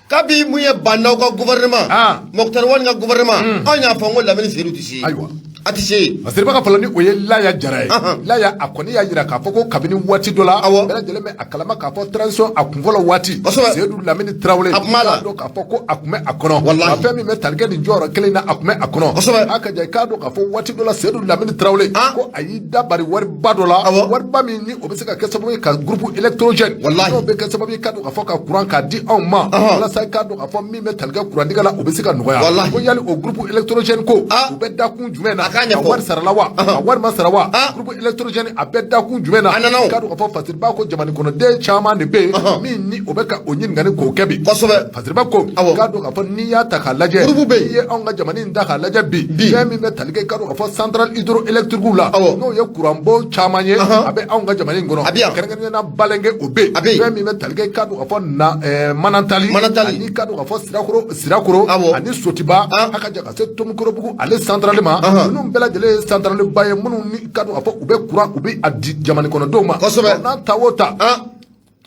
kabi mun ye Bandaw ka gouvernement, Moctar Ouane ka gouvernement, an y'a fɔ n ko Lamini Seydou tɛ se. Ayiwa. A tɛ se. Parce que ka fɔlɔ ni o ye Laya Jara ye. Laya a kɔni y'a jira k'a fɔ ko kabini waati dɔ la. Bɛɛ lajɛlen bɛ a kalama k'a fɔ transition a kunfɔlɔ waati. Seydou Lamini Tarawele. A kun b'a la. K'a dɔn k'a fɔ ko a kun bɛ a kɔnɔ. Walahi. A fɛn min bɛ tali kɛ nin jɔyɔrɔ kelen in na, a kun bɛ a kɔnɔ. A ka ja i k'a dɔn k'a fɔ waati dɔ la Seydou Lamini Tarawele. Ko a y'i da bari wariba dɔ la. Wariba min ni o bɛ se ka kɛ sababu ye ka groupe électrogène. Walahi. N'o bɛ kɛ sababu ye k'a dɔn k'a fɔ ka courant k'a di anw ma. Walasa k'a dɔn k'a fɔ min bɛ tali kɛ kurantigɛ la, o bɛ se ka nɔgɔya. Walahi. Ko yali o groupe électrogène ko. U bɛ dakun jumɛn na? A k'a ɲɛfɔ. A wari sarala wa? A wari ma sara wa? Groupe électrogène a bɛ dakun jumɛn na? A nana o. K'a dɔn k'a fɔ Fasiriba ko jamana kɔnɔden caman de bɛ yen min ni o bɛ ka o ɲininkali k'o kɛ bi. Fasiriba ko k'a dɔn k'a fɔ n'i y'a ta k'a lajɛ. Groupe bɛ yen. N'i ye anw ka jamana in ta k'a lajɛ bi. Bi. Fɛn min bɛ tali kɛ, k'a dɔn k'a fɔ centrale hydroélectrique la. N'o ye courant bon caman ye. A bɛ anw ka jamana in kɔnɔ. A bɛ yan. Kɛrɛnkɛrɛnnenya la Balenke o bɛ yen. A bɛ yen. Fɛn min bɛ tali kɛ, k'a dɔn k'a fɔ na Manantali. Manantali. Ani k'a dɔn k'a fɔ Sirakoro. Ani Sotiba. A ka jɛ ka se Tomikorobugu ale centrale ma. Ninnu bɛɛ lajɛlen ye centrale ba ye minnu ni k'a dɔn k'a fɔ u bɛ courant u bɛ a di jamana kɔnɔdenw ma. N'an ta o ta.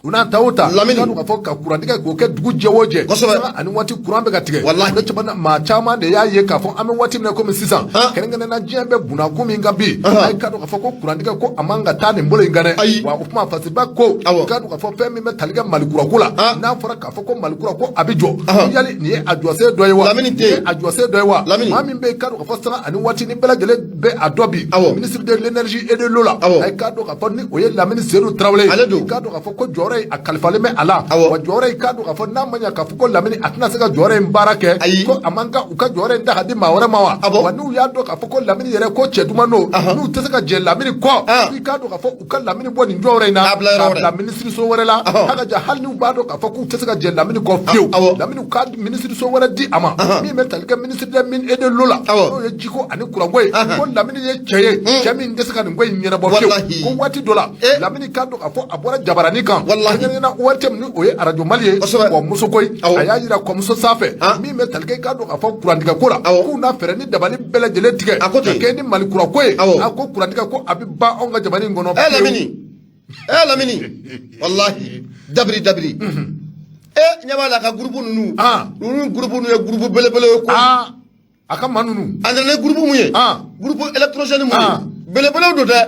U n'a ta o ta Lamini. K'a fɔ ka kurantigɛ k'o kɛ dugu jɛ o jɛ. Kosɛbɛ. Ani waati kuran bɛ ka tigɛ. Walahi. O caman maa caman de y'a ye k'a fɔ an bɛ waati min na komi sisan, kɛrɛnkɛrɛnnenya la diɲɛ bɛ bunakun min kan bi, a ye k'a dɔn k'a fɔ ko kurantigɛ ko a man ka taa nin bolo in kan dɛ. Ayi. Wa o kuma Fasiriba ko k'a dɔn k'a fɔ fɛn min bɛ tali kɛ Malikura ko la, n'a fɔra k'a fɔ ko Malikura ko a bɛ jɔ, yali nin ye a jɔsen dɔ ye wa? Lamini tɛ Nin ye a jɔsen dɔ ye wa? Lamini. Maa min bɛ yen, k'a dɔn k'a fɔ sanga ani waati ni bɛɛ lajɛlen bɛ a dɔn bi, ministre de l'énergie et de l'eau la, a ye k'a dɔn k'a fɔ ni o ye Lamini Seydou Tarawele ye. Ale don. K'a dɔn k'a fɔ ko jɔyɔrɔ in a kalifalen bɛ a la. Wa jɔyɔrɔ in, k'a dɔn k'a fɔ n'a ma ɲɛ k'a fɔ ko Lamini a tɛna se ka jɔyɔrɔ in baara kɛ, Ayi. ko a man kan u ka jɔyɔrɔ in ta ka di maa wɛrɛ ma wa? Ah bon? Wa n'u y'a dɔn k'a fɔ ko Lamini yɛrɛ ko cɛ duman don, n'u tɛ se ka jɛ Lamini kɔ, i k'a dɔn k'a fɔ u ka Lamini bɔ nin jɔyɔrɔ in na K'a bila yɔrɔ wɛrɛ. K'a bila minisiriso wɛrɛ la. Haka ja, hali n'u b'a dɔn k'a fɔ k'u tɛ se ka jɛ Lamini kɔ fiyewu, Lamini u ka minisiriso wɛrɛ di a ma min bɛ tali kɛ ministre des mines et de l'eau la, n'o ye jiko ani kuranko ye, ko Lamini ye cɛ ye, cɛ min tɛ se ka nin ko in ɲɛnabɔ fiyewu. Ko waati dɔ la, Lamini k'a dɔn k'a fɔ a bɔra jabarani kan, kɛrɛnkɛrɛnnenya ORTM ni o ye arajo Mali ye, kɔmuso koyi, a y'a jira kɔmuso sanfɛ min bɛ tali kɛ, i k'a dɔn k'a fɔ kurantigɛ ko la, k'u na fɛɛrɛ ni dabali bɛɛ lajɛlen tigɛ A ko ten. ka kɛ ni Mali kura ko ye. A ko kurantigɛ ko a bɛ ban anw ka jamana in kɔnɔ Eh fiyewu. Lamini, eh Lamini, wallahi dabiri dabiri, eh ɲɛ b'a la a ka groupe ninnu, ninnu groupe ninnu ye groupe belebele ye koyi. A ka maa ninnu. A nana ni groupe mun ye? Groupe électrogène mun ye? Belebelew don dɛ.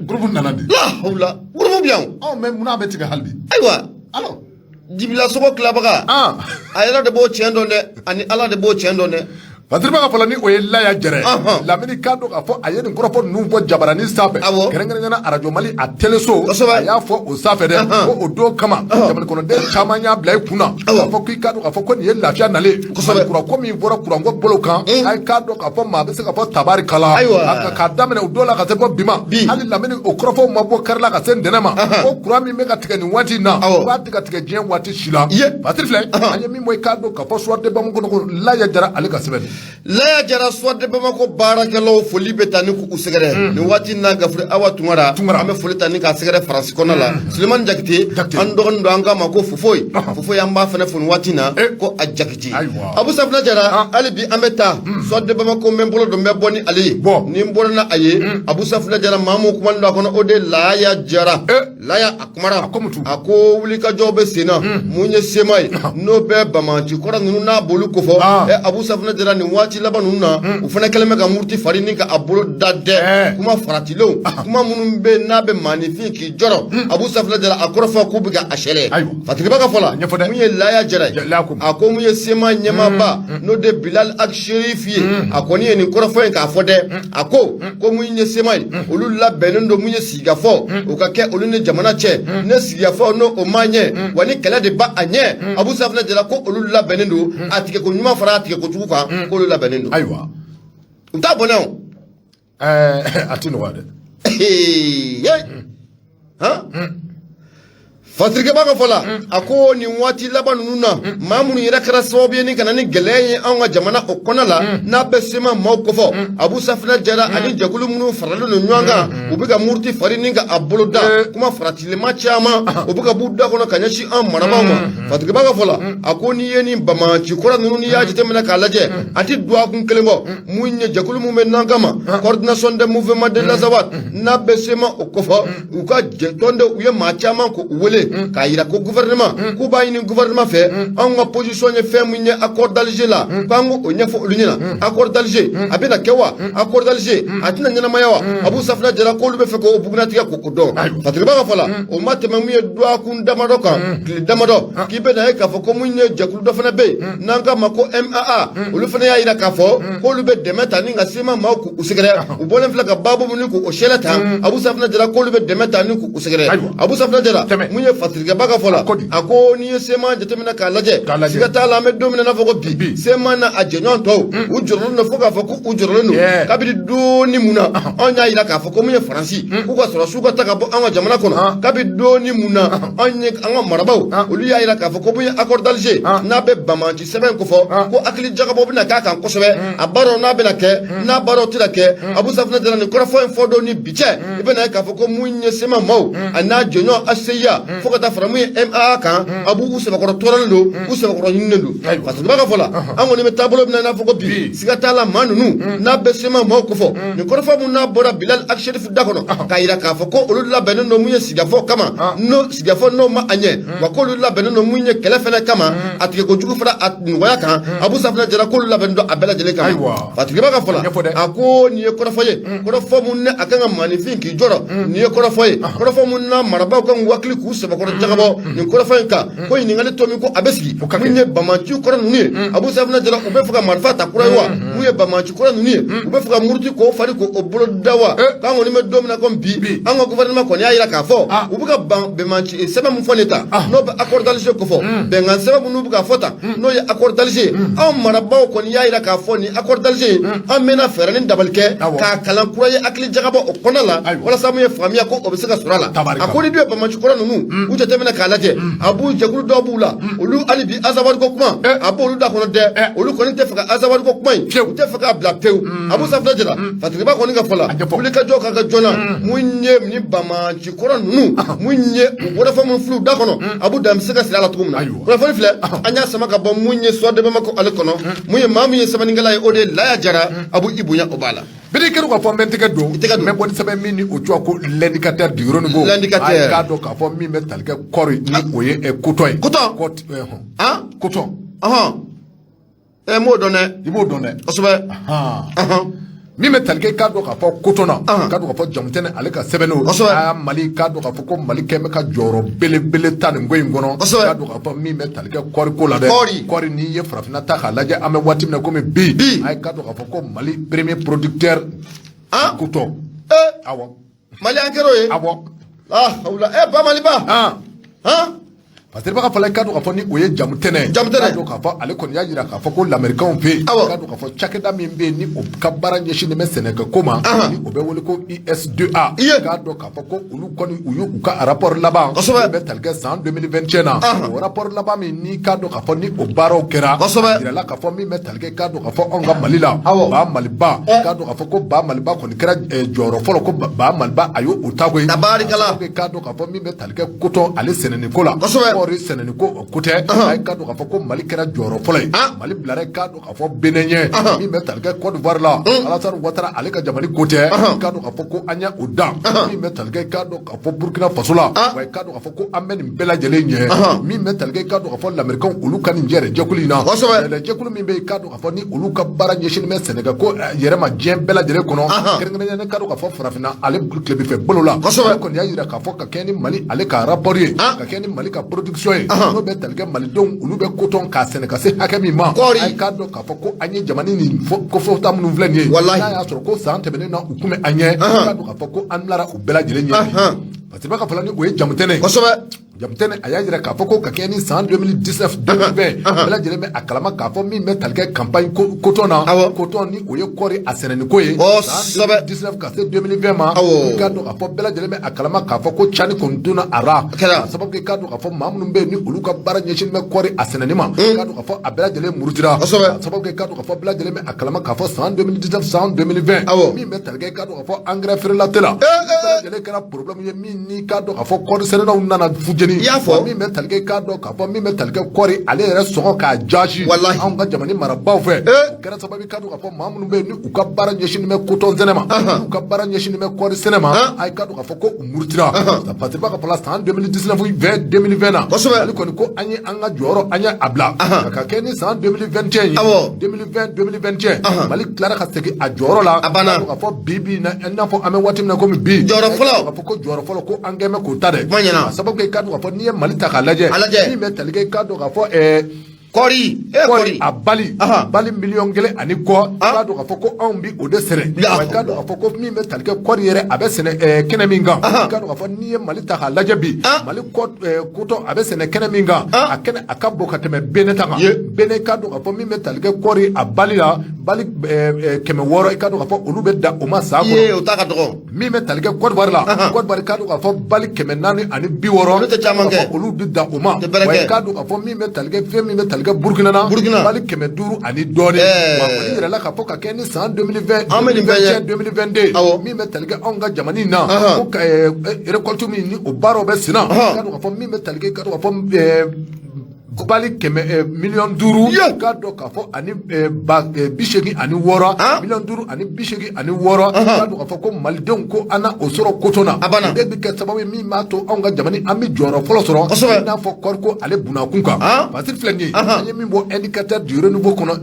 Groupe nana de. La hawla, groupe bi yan o. Ɔ, mais munna a bɛ tigɛ hali bi? Ayiwa, alors jibila sogo tilabaga, a yɛrɛ de b'o tiɲɛ dɔn dɛ, ani Ala de b'o tiɲɛ dɔn dɛ. Fasiriba ka fɔlɔ ni o ye Laya Jɛrɛ. Lamini k'a dɔn k'a fɔ a ye nin kɔrɔfɔ ninnu fɔ jabarani sanfɛ, kɛrɛnkɛrɛnnenya la arajo Mali a teleso, a y'a fɔ o sanfɛ dɛ, ko o don kama jamana kɔnɔden caman y'a bila i kun na k'a fɔ k'i k'a dɔn k'a fɔ ko nin ye lafiya nalen kura ko min bɔra kuranko bolo kan. A ye k'a dɔn k'a fɔ maa bɛ se k'a fɔ tabarikala. K'a daminɛ o don la ka se fɔ bi ma, hali Lamini o kɔrɔfɔw ma bɔ kari la ka se ntɛnɛn ma, ko kuran min bɛ ka tigɛ nin waati in na, k'a tɛ ka tigɛ diɲɛ waati si la. Fasiri filɛ, an ye min bɔ, i k'a dɔn k'a fɔ Soir de Bamako kɔnɔ, ko Laya Jara ale ka sɛbɛn. Laya Jara, Soir de Bamako baarakɛlaw, foli bɛ taa ni k'u sɛgɛrɛ nin waati in na. Gafure Awa Tunkara, an bɛ foli ta ni k'a sɛgɛrɛ Faransi kɔnɔ la. Sulemani Jakite, an dɔgɔnin don, an k'a ma ko Fofoyi Fofoyi, an b'a fana fo nin waati in na ko a Jakite. Abu Safina Jara, hali bi an bɛ taa Soir de Bamako, n bɛ n bolo don, n bɛ bɔ ni ale ye. Ni n bɔra n'a ye, Abu Safina Jara, maa mun kumalen don a kɔnɔ, o de Laya Jara. Laya a kumara, a ko wulikajɔ bɛ sen na. Mun ye CMA ye, n'o bɛ banbaanci kɔrɔ ninnu n'a b'olu kofɔ? Abu Safunɛ Jara, nin waati laban ninnu na, u fana kɛlen bɛ ka muruti fari ni ka a bolo da dɛ, kuma faratilenw, kuma minnu bɛ yen n'a bɛ maaninfin k'i jɔrɔ. Abu Safunɛ Jara, a kɔrɔfɔ k'u bɛ ka a sɛlɛ. Fatiriba ka fɔ la, mun ye Laya Jara ye, a ko mun ye CMA ɲɛmaaba, n'o de Bilal Ag Sherif ye, a kɔni ye nin kɔrɔfɔ in k'a fɔ dɛ. A ko ko mun ye CMA ye, olu labɛnnen don mun ye sigikafɔ o ka kɛ olu ni jamana cɛ. Ne sigikafɔ n'o o ma ɲɛ, wa ni kɛlɛ de ba a ɲɛ, Abu Safunɛ Jara ko olu labɛnnen don a tigɛ ko ɲuman fara a tigɛ ko jugu kan, k'olu labɛnnen don. Ayiwa. U t'a bɔnɛ o. A ti nɔgɔya dɛ. Han, Fatirikɛba ka fɔ la, a ko nin waati laban ninnu na, maa minnu yɛrɛ kɛra sababu ye ni ka na ni gɛlɛya ye anw ka jamana o kɔnɔ la, n'a bɛ CMA maaw kofɔ, Abu Safunɛ Jara ani jɛkulu minnu faralen don ɲɔgɔn kan, u bɛ ka muruti fari ni ka a bolo da kuma faratilema caman, o bɛ ka b'u da kɔnɔ ka ɲɛsin an marabaaw ma. Fatirikɛba ka fɔ la, a ko n'i ye nin banbaanci kɔrɔ ninnu, n'i y'a jateminɛ k'a lajɛ, a tɛ dɔgɔkun kelen bɔ, mun ye jɛkulu min bɛ n'an kama coordination des mouvements de l'Azawad, n'a bɛ CMA o kofɔ, u ka tɔndenw, u ye maa caman k'u wele k'a yira ko gouvernement, k'u b'a ɲini gouvernement fɛ, anw ka position ye fɛn min ye accord d'Alger la, k'an k'o ɲɛfɔ olu ɲɛna. Accord d'Alger a bɛna kɛ wa? Accord d'Alger a tɛna ɲɛnamaya wa? Abu Safunɛ Jara k'olu bɛ fɛ k'o bugunnatigɛ k'o dɔn. Fatiriba ka fɔ la, o ma tɛmɛ mun ye dɔgɔkun damadɔ kan, tile damadɔ, k'i bɛna ye k'a fɔ ko mun ye jɛkulu dɔ fana bɛ yen n'an k'a ma ko MAA, olu fana y'a yira k'a fɔ k'olu bɛ dɛmɛ ta ni ka CMA maaw k'u sɛgɛrɛ. U bɔlen filɛ ka baabu min k'o sɛlɛ ta, Abu Safunɛ Jara k'olu bɛ dɛmɛ ta ni k'u sɛgɛrɛ. Abu Safunɛ Jara, mun ye Fatirikɛba ka fɔ la, a ko n'i ye CMA jateminɛ k'a lajɛ, siga t'a la, an bɛ don min na n'a fɔ ko bi, CMA n'a a jɛɲɔgɔn tɔw, u jɔrɔlen don fo k'a fɔ k'u jɔrɔlen don. Kabini donni mun na anw y'a yira k'a fɔ ko mun ye Faransi k'u ka sɔrɔdasiw ka ta ka bɔ an ka jamana kɔnɔ, kabini donni mun na anw ye an ka marabaaw, olu y'a yira k'a fɔ ko mun ye accord d'Alger, n'a bɛ banbaanci sɛbɛn kofɔ, ko hakili jagabɔ bɛna k'a kan kosɛbɛ, a baaraw n'a bɛna kɛ, n'a baaraw tɛna kɛ. Abu Safunɛ Jara nin kɔrɔfɔ in fɔ don ni bi cɛ, i bɛna ye k'a fɔ ko mun ye CMA maaw a n'a jɔɲɔgɔn ACIA. Fo ka taa fara mun ye MAA kan, Abu, u sɛbɛkɔrɔ tɔɔrɔlen don, u sɛbɛkɔrɔ ɲininen don. Fasiriba ka fɔ la, an kɔni bɛ taabolo min na, i n'a fɔ ko bi, siga t'a la, maa ninnu n'a bɛ CMA maaw kofɔ, nin kɔrɔfɔ mun n'a bɔra Bilal Ag Acherif da kɔnɔ k'a yira k'a fɔ ko olu labɛnnen don mun ye sigikafɔ kama, n'o sigikafɔ n'o ma a ɲɛ wa, k'olu labɛnnen don mun ye kɛlɛ fɛnɛ kama, a tigɛ kojugu fara a nɔgɔya kan. Abu Safinɛ Jara k'olu labɛnnen don a bɛɛ lajɛlen kama. Fasiriba ka fɔ la, a ko nin ye kɔrɔfɔ ye, kɔrɔfɔ mun ni a kan ka maaninfin k'i jɔrɔ. Nin ye kɔrɔfɔ ye, kɔrɔfɔ mun na marabaaw kan k'u hakili k'u sɛbɛkɔrɔ jagabɔ nin kɔrɔfɔ in kan, ko ɲininkali tɔ min ko a bɛ sigi, mun ye banbaanci kɔrɔ ninnu ye, Abu Safinɛ Jara, u bɛ fɛ ka marifa ta kura ye wa? Mun ye banbaanci kɔrɔ ninnu ye, u bɛ fɛ ka muruti k'o fari k'o bolo da wa? K'an kɔni bɛ don min na komi bi, an ka gouvernement kɔni y'a jira k'a fɔ u bɛ ka banbaanci sɛbɛn mun fɔ nin ta, n'o bɛ accord d'Alger kofɔ, bɛnkan sɛbɛn minnu bɛ ka fɔ tan, n'o ye accord d'Alger ye, anw marabaaw kɔni y'a jira k'a fɔ nin accord d'Alger ye, an bɛna fɛɛrɛ ni dabali kɛ k'a kalan kura ye, hakili jagabɔ o kɔnɔna la, walasa mun ye faamuya ko o bɛ se ka sɔrɔ a la. A ko ni dun ye banbaanci kɔrɔ ninnu u jateminɛ k'a lajɛ, a b'u jɛkulu dɔw b'u la, olu hali bi Azawadi ko kuma a b'olu da kɔnɔ dɛ, olu kɔni tɛ fɛ ka Azawadi ko kuma in, u tɛ fɛ k'a bila pewu. Abu Safinɛ Jara, Fasiriba kɔni ka fɔ la, wulikajɔ ka kɛ joona, mun ye ni banbaanci kɔrɔ ninnu, mun ye u kɔrɔfɔ mun filiw da kɔnɔ, Abu dan bɛ se ka siri a la cogo min na. Kunnafoni filɛ, an y'a sama ka bɔ mun ye Soir de Bamako ale kɔnɔ, mun ye maa min ye sɛbɛnnikɛla ye, o de ye Laya Jara. Abu, i bonya o b'a la. Bidi kɛra k'a fɔ n bɛ n tɛgɛ don, I tɛgɛ don. N bɛ bɔ ni sɛbɛn min ni o tɔgɔ ko L'Indicateur du Renouveau. L'Indicateur. A k'a dɔn k'a fɔ min bɛ tali kɛ kɔɔri ni o ye coton ye. Coton? Hɔn. Han. Coton. Ɔhɔn, ɛ, n b'o dɔn dɛ. I b'o dɔn dɛ. Kosɛbɛ. Ahan. Ɔhɔn. Min bɛ tali kɛ, k'a dɔn k'a fɔ coton na, k'a dɔn k'a fɔ Jamutɛnɛ ale ka sɛbɛnni o aa Mali, k'a dɔn k'a fɔ ko Mali kɛn bɛ ka jɔyɔrɔ belebele ta nin ko in kɔnɔ. K'a dɔn k'a fɔ min bɛ tali kɛ kɔɔri ko la dɛ. Kɔɔri. Kɔɔri, n'i ye farafinna ta k'a lajɛ, an bɛ waati min na komi bi. Bi. A ye k'a dɔn k'a fɔ ko Mali premier producteur coton. Awɔ. Mali an kɛra o ye. Awɔ. Ah hawula, ɛ, ba Maliba. Han. Parce que baga fala, k'a dɔn k'a fɔ ni o ye Jamutɛnɛ. Jamutɛnɛ. K'a dɔn k'a fɔ ale kɔni y'a jira k'a fɔ ko lamɛrikaw fɛ yen. K'a dɔn k'a fɔ cakɛda min bɛ yen ni o ka baara ɲɛsinnen bɛ sɛnɛkɛ ko ma, ni o bɛ wele ko US2A. K'a dɔn k'a fɔ ko olu kɔni u y'u ka rapport laban. Min bɛ tali kɛ san 2021 na. O rapport laban min ni k'a dɔn k'a fɔ ni o baaraw kɛra. A jirala k'a fɔ min bɛ tali kɛ, k'a dɔn k'a fɔ anw ka Mali la. Ba Maliba. K'a dɔn k'a fɔ ko ba Maliba kɔni kɛra jɔyɔrɔ fɔlɔ, ko ba Maliba a y'o ta koyi. Tabarikala. K'a dɔn k'a fɔ min bɛ tali kɛ coton ale sɛnɛni ko la. Kɔɔri sɛnɛni ko o ko tɛ. A ye k'a dɔn k'a fɔ ko Mali kɛra jɔyɔrɔ fɔlɔ ye. Mali bilara, k'a dɔn k'a fɔ Benin ɲɛ. Min bɛ tali kɛ Côte d'Ivoire la. Alassane Ouattara ale ka jamana ko tɛ. K'a dɔn k'a fɔ ko an ye o dan. Min bɛ tali kɛ, k'a dɔn k'a fɔ Burkina Faso la. Wa k'a dɔn k'a fɔ ko an bɛ nin bɛɛ lajɛlen ɲɛ. Min bɛ tali kɛ, k'a dɔn k'a fɔ lamɛrikaw olu ka nin jɛrɛ jɛkulu in na. Jɛrɛ jɛkulu min bɛ yen, k'a dɔn k'a fɔ ni olu ka baara ɲɛsinnen bɛ sɛnɛkɛ ko yɛrɛ ma diɲɛ bɛɛ lajɛlen kɔnɔ. Kɛrɛnkɛrɛnnenya k'a dɔn k'a fɔ farafinna ale tilebinfɛ bolo la. Ale kɔni y'a jira k'a fɔ ka kɛ ni Mali ale ka rapport ye. Ka kɛ ni Mali ka production ye. N'o bɛ tali kɛ malidenw olu bɛ coton k'a sɛnɛ ka se hakɛ min ma. Kɔɔri. A ye k'a dɔn k'a fɔ ko an ye jamana nin kofɔta minnu filɛ nin ye. Walahi. N'a y'a sɔrɔ ko san tɛmɛnen na u kun bɛ an ɲɛ. K'a dɔn k'a fɔ ko an bilara u bɛɛ lajɛlen ɲɛ. Parce que b'a fɔ ni o ye Jamutɛnɛ ye. Jamutɛnɛ a y'a jira k'a fɔ ko ka kɛ ni san 2019 2020 bɛɛ lajɛlen bɛ a kalama k'a fɔ min bɛ tali kɛ campagne coton na. Coton ni o ye kɔɔri a sɛnɛni ko ye. San 2019 ka se 2020 ma. I k'a dɔn k'a fɔ bɛɛ lajɛlen bɛ a kalama k'a fɔ ko cani kɔni donna a ra. K'a sababu kɛ, k'a dɔn k'a fɔ maa minnu bɛ yen ni olu ka baara ɲɛsinnen bɛ kɔɔri a sɛnɛni ma. K'a dɔn k'a fɔ a bɛɛ lajɛlen murutira. K'a sababu kɛ, k'a dɔn k'a fɔ bɛɛ lajɛlen bɛ a kalama k'a fɔ san 2019 san 2020. Min bɛ tali kɛ, k'a dɔn k'a fɔ engrais feerela tɛ la. Bɛɛ lajɛlen kɛra problème ye min ni k'a dɔn k'a fɔ kɔɔri sɛnɛnaw nana fujeni. I y'a fɔ. Min bɛ tali kɛ, k'a dɔn k'a fɔ min bɛ tali kɛ kɔɔri ale yɛrɛ sɔngɔ k'a jasi. Anw ka jamana marabaaw fɛ. O kɛra sababu ye, k'a dɔn k'a fɔ maa minnu bɛ yen ni u ka baara ɲɛsinnen bɛ coton sɛnɛ ma. N'u ka baara ɲɛsinnen bɛ kɔɔri sɛnɛ ma. A ye k'a dɔn k'a fɔ ko u murutira. Parce que b'a fɔ la san 2019 20 2020 na. Ale kɔni ko an ye an ka jɔyɔrɔ an ye a bila. Ka kɛ ni san 2021 ye. 2020 2021. Mali tilara ka segin a jɔyɔrɔ la. A banna. K'a fɔ bi bi in na, i n'a fɔ an bɛ waati min na komi bi. Jɔyɔrɔ fɔlɔ. K'a fɔ ko jɔyɔrɔ fɔlɔ ko an kɛn bɛ k'o ta dɛ. Kuma ɲɛna. A sababu kɛ, i k'a dɔn k'a fɔ n'i ye Mali ta k'a lajɛ. A lajɛ. Min bɛ tali kɛ, i k'a dɔn k'a fɔ Kɔɔri. Kɔɔri Kɔɔri. A bali. Bali miliyɔn 1 ani kɔ. I k'a dɔn k'a fɔ ko anw bi o de sɛnɛ. Ya. Wa i k'a dɔn k'a fɔ ko min bɛ tali kɛ kɔɔri yɛrɛ a bɛ sɛnɛ kɛnɛ min kan. I k'a dɔn k'a fɔ n'i ye Mali ta k'a lajɛ bi. Mali kɔ coton a bɛ sɛnɛ kɛnɛ min kan. A kɛnɛ a ka bon ka tɛmɛ Benin ta kan. Benin, k'a dɔn k'a fɔ min bɛ tali kɛ kɔɔri a bali la bali 600, i k'a dɔn k'a fɔ olu bɛ dan o ma san kɔnɔ. O ta ka dɔgɔ. Min bɛ tali kɛ Côte d'Ivoire la, Côte d'Ivoire k'a dɔn k'a fɔ bali 460 Olu tɛ caman kɛ. Olu bɛ dan o ma. Tɛ bɛrɛ Wa kɛ. i k'a dɔn k'a fɔ min bɛ tali kɛ, fɛn min bɛ tali kɛ Burukina na, Burukina. bali 500 ani dɔɔnin. Wa kɔni yɛrɛ la k'a fɔ ka kɛ ni san 2020, An bɛ nin bɛɛ ye. 2022, min bɛ tali kɛ anw ka jamana in na, ko ka récolte min ni o baaraw bɛ sen na, k'a dɔn k'a fɔ min bɛ tali kɛ, k'a dɔn k'a fɔ bali kɛmɛ 5 miliyɔn, k'a dɔn k'a fɔ ani ba 86, 5,86 miliyɔn, k'a dɔn k'a fɔ ko malidenw ko an na o sɔrɔ coton na. A banna. O de bɛ kɛ sababu ye min b'a to anw ka jamana an bɛ jɔyɔrɔ fɔlɔ sɔrɔ, i n'a fɔ kɔɔriko ale bunakun kan. Fasiri filɛ nin ye, an ye min bɔ Indicateur du renouveau kɔnɔ,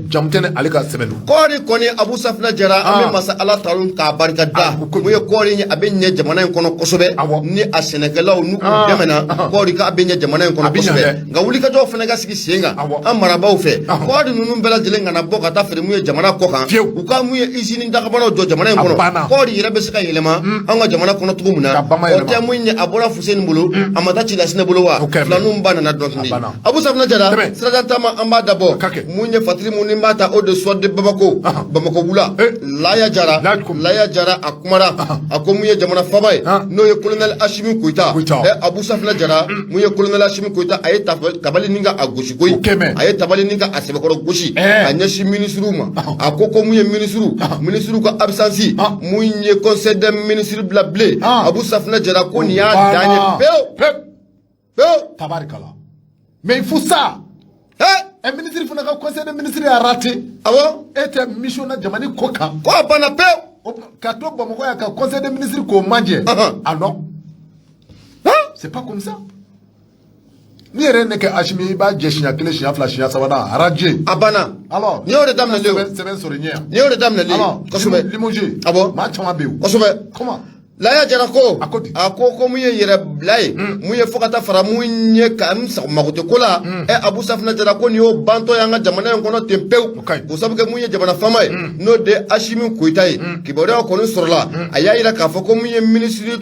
Jamutɛnɛ ale ka sɛbɛn don. Kɔɔri kɔni, Abu Safinɛ Jara, an bɛ masa Ala tanu k'a barika da. Mun ye kɔɔri ye, a bɛ ɲɛ jamana in kɔnɔ kosɛbɛ. Ni a sɛnɛkɛlaw n'u dɛmɛna, kɔɔri k'a bɛ ɲɛ jamana in kɔnɔ A bɛ ɲɛ kosɛbɛ. dɛ. Nka wulikajɔw fana ka sigi sen kan an marabaaw fɛ, kɔɔri ninnu bɛɛ lajɛlen kana bɔ ka taa feere mun ye jamana kɔ kan. Fiyewu. U ka mun ye usine dagabanaw jɔ jamana in A kɔnɔ, banna. Kɔɔri yɛrɛ bɛ se ka yɛlɛma an ka jamana kɔnɔ cogo min na. Ka bama O yɛlɛma. tɛ mun ye, a bɔra Fuseni bolo, a ma taa ci Lasinɛ bolo wa? O kɛra. Filaninw ba nana dɔn. A banna. Abu Safinɛ Jara, Tɛmɛ. sirada taama, an b'a dabɔ Ka kɛ. mun ye, fatiri mun ni b'a ta, o de soit de Bamako, Bamako wula. Laya Jara, Laya ko- Laya Jara a kumara, a ko mun ye jamana faba ye, n'o ye colonel Asimi Goyita. Goyita. Abu Safinɛ Jara, mun ye colonel Asimi Goyita, a ye tabali ni ka a gosi koyi. O kɛmɛ. A ye tabali ni ka a sɛbɛkɔrɔ gosi ka ɲɛsin minisiriw ma. A ko ko mun ye minisiriw ka absence, mun ye conseil des ministres bila bilen. Abu Safinɛ Jara ko nin y'a dan ye pewu Pewu. pewu. Tabarikala, mais il faut ça. Un ministre fana ka conseil des ministres a raté. E tɛ mission na jamana ko kan. Ko a banna pewu. Ka to Bamakɔ yan ka conseil des ministres k'o manjɛ. Ah non, c'est pas comme ça. N'i yɛrɛ ye ne kɛ Asimi, i b'a jɛ siɲɛ kelen, siɲɛ fila, siɲɛ sabanan, radier. A banna. Alors, Nin y'o de daminɛlen o. Sɛbɛn sɔrɔ i ɲɛ yan. Nin y'o de daminɛlen. Alors, limogé. Maa caman bɛ yen o. Comment? Laya Jara ko, A ko di? A ko ko mun ye yɛrɛ bila ye, mun ye fo ka taa fara mun ye ka n sago mago tɛ ko la. Abu Safinɛ Jara ko nin y'o bantɔ ye an ka jamana in kɔnɔ ten pewu. O ka ɲi. K'o sababu kɛ mun ye, jamana faama ye, n'o de ye Asimi Goyita ye, kibaruya kɔni sɔrɔla, a y'a yira k'a fɔ ko mun ye minisiri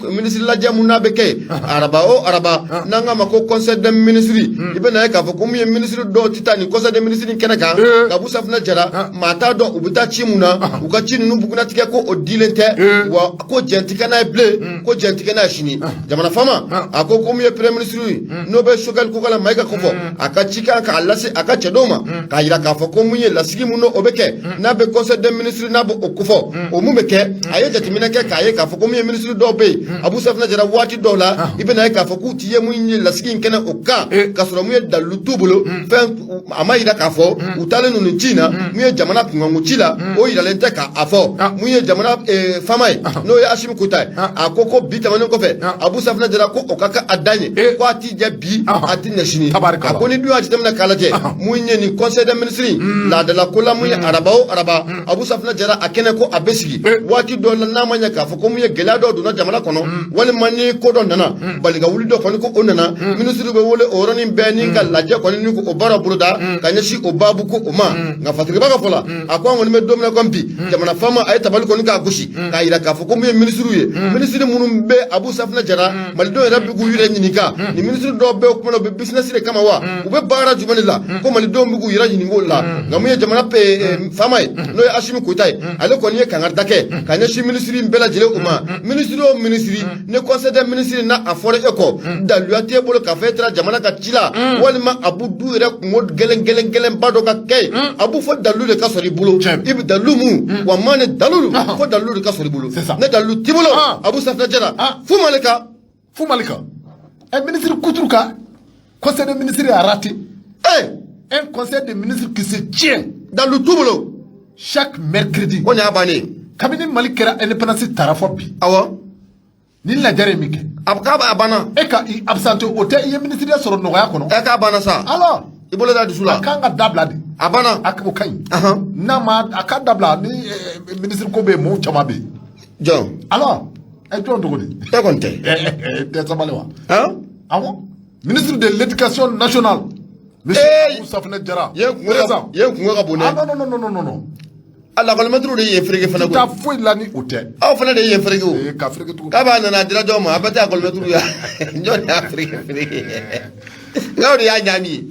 lajɛ mun n'a bɛ kɛ araba o araba, n'an k'a ma ko conseil des ministres, i bɛ na ye k'a fɔ ko mun ye, minisiri dɔw tɛ taa nin conseil des ministres in kɛnɛ kan. Abu Safinɛ Jara, maa t'a dɔn u bɛ taa ci mun na, u ka ci ninnu bugunnatigɛ ko o dilen tɛ. Wa ko jɛn tɛ kɛ n'a ye bilen, ko jɛn tɛ kɛ n'a ye sini. Jamana faama a ko ko mun ye premier ministre ye, n'o bɛ Choguel Kokala Mayiga ko fɔ, a ka cikan k'a lase a ka cɛdenw ma, k'a yira k'a fɔ ko mun ye lasigi mun n'o bɛ kɛ, n'a bɛ conseil des ministres, n'a bɛ o kofɔ, o mun bɛ kɛ, a ye jateminɛ kɛ k'a ye k'a fɔ ko mun ye, ministre dɔw bɛ yen, Abu Safinɛ Jara, waati dɔw la i bɛ na ye k'a fɔ k'u ti ye mun ye lasigi in kɛnɛ o kan, k'a sɔrɔ mun ye, dalilu t'u bolo, fɛn a ma yira k'a fɔ u taalen don nin ci in na, mun ye jamana kunkanko ci la, o yiralen tɛ k'a fɔ. Mun ye jamana faama ye, n'o ye Asimi Goyita ye, a ko ko bi tɛmɛnen kɔfɛ, Abu Safinɛ Jara, ko o ka kan a dan ye, ko a ti jɛ bi, a ti ɲɛ sini. Tabarikala. A ko ni dun y'a jateminɛ k'a lajɛ, mun ye nin conseil des ministres in laadala ko la, mun ye araba o araba, Abu Safinɛ Jara, a kɛnɛ ko a bɛ sigi waati dɔ la, n'a ma ɲɛ k'a fɔ ko mun ye, gɛlɛya dɔw donna jamana kɔnɔ, walima ni ko dɔ nana bali ka wuli dɔ kɔni, ko o nana, minisiri bɛ wele o yɔrɔnin bɛɛ ni ka lajɛ kɔni ni ko o baara boloda ka ɲɛsin o baabu ko o ma. Nka Fatiriba ka fɔ la, a ko an kɔni bɛ don min na komi bi, jamana faama a ye tabali kɔni k'a gosi k'a yira k'a fɔ ko mun ye minisiriw ye, minisiri minnu bɛ, Abu Safinɛ Jara, malidenw yɛrɛ bɛ k'u yɛrɛ ɲininka, nin minisiri dɔw bɛ o kuma na, u bɛ business de kama wa, u bɛ baara jumɛn de la, ko malidenw bɛ k'u yɛrɛ ɲininka o la. Nka mun ye jamana faama ye, n'o ye Asimi Goyita ye, ale kɔni ye kangarida kɛ ka ɲɛsin minisiri in bɛɛ lajɛlen o ma. Minisiri o minisiri, ni conseil des ministres n'a a fɔra e kɔ, daluya t'e bolo k'a fɔ e taara jamana ka ci la, walima a bu du yɛrɛ kungo gɛlɛn gɛlɛn gɛlɛnba dɔ ka kɛ yen, a bu fɔ dalilu de ka sɔrɔ i bolo. Tiɲɛ. I bɛ dalilu mun wa maa ni dalilu fo dalilu de ka sɔrɔ i bolo. C'est ça. Ne dalilu t'i bolo, Abu Safinɛ Jara, fu Malika. Fou Malika, un ministre Koutrouka, conseil des ministres a raté. Un conseil des ministres qui se tient Dalilu t'u bolo chaque mercredi. Ko nin y'a bannen ye. Kabini Mali kɛra indépendance tara fɔ bi, ni lajɛrɛ ye min kɛ, A k'a a banna. E ka i absenté, o tɛ i ye ministre sɔrɔ nɔgɔya kɔnɔ. K'a banna sa. Alors, I bolo da dusu a la. kan ka dabila de. A banna. A o ka ɲi. N'a ma a ka dabila ni ministre ko bɛ yen, mɔgɔw caman bɛ yen. Jɔn? Alors, jɔn dogo de? E kɔni tɛ. Tɛ sabali wa? Han. Awɔ. Ministre de l'Éducation nationale, monsieur Eh! Abou Safinɛ Jara. Yen kungo ka Président. Yen kungo ka bon Ah dɛ. non, non, non, non, non, non. A lakɔlimɛtiriw de ye yen fereke fana I t'a koyi. foyi la ni o tɛ. Aw fana de ye yen fereke o. Ee, ka fereke tugun. K'a b'a nana a dira jɔn ma, a bɛɛ tɛ akɔlimɛtiriw ya, jɔn de y'a fereke fereke? Nka o de y'a ɲaami ye.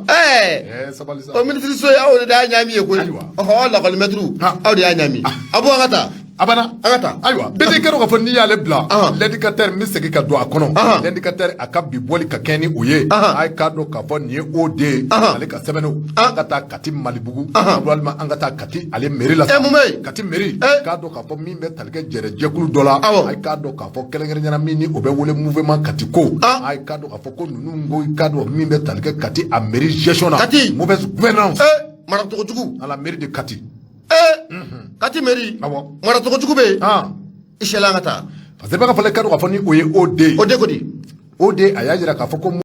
Eh, sabali sa. O minisiri so ye, aw de y'a ɲaami ye koyi. Ayiwa. Ɔhɔ, lakɔlimɛtiriw, aw de y'a ɲaami. A bɔ an ka taa. A banna. An ka taa. Ayiwa, bɛɛ kɛra k'a fɔ n'i y'ale bila L'Indicateur, n bɛ segin ka don a kɔnɔ. L'Indicateur a ka bi bɔli ka kɛ ni o ye, a ye k'a dɔn k'a fɔ nin ye o de ye, ale ka sɛbɛnniw. An ka taa Kati Malibugu walima an ka taa Kati ale mairie la. E, mun bɛ yen? Kati mairie, k'a dɔn k'a fɔ min bɛ tali kɛ jɛrɛjɛkulu dɔ la, a ye k'a dɔn k'a fɔ kɛrɛnkɛrɛnnenya min ni o bɛ wele Mouvement Kati ko, a ye k'a dɔn k'a fɔ ko ninnu ko, i k'a dɔn min bɛ tali kɛ Kati a mairie gestion na. Kati. Mauvaise gouvernance Maracogo jugu. À la mairie de Kati. Kati mairie. Awɔ. Maracogo jugu bɛ yen. I sɛla, an ka taa. Parce que bɛ ka fɔ, i k'a dɔn k'a fɔ ni o ye o de ye. O de ko di? O de, a y'a jira k'a fɔ ko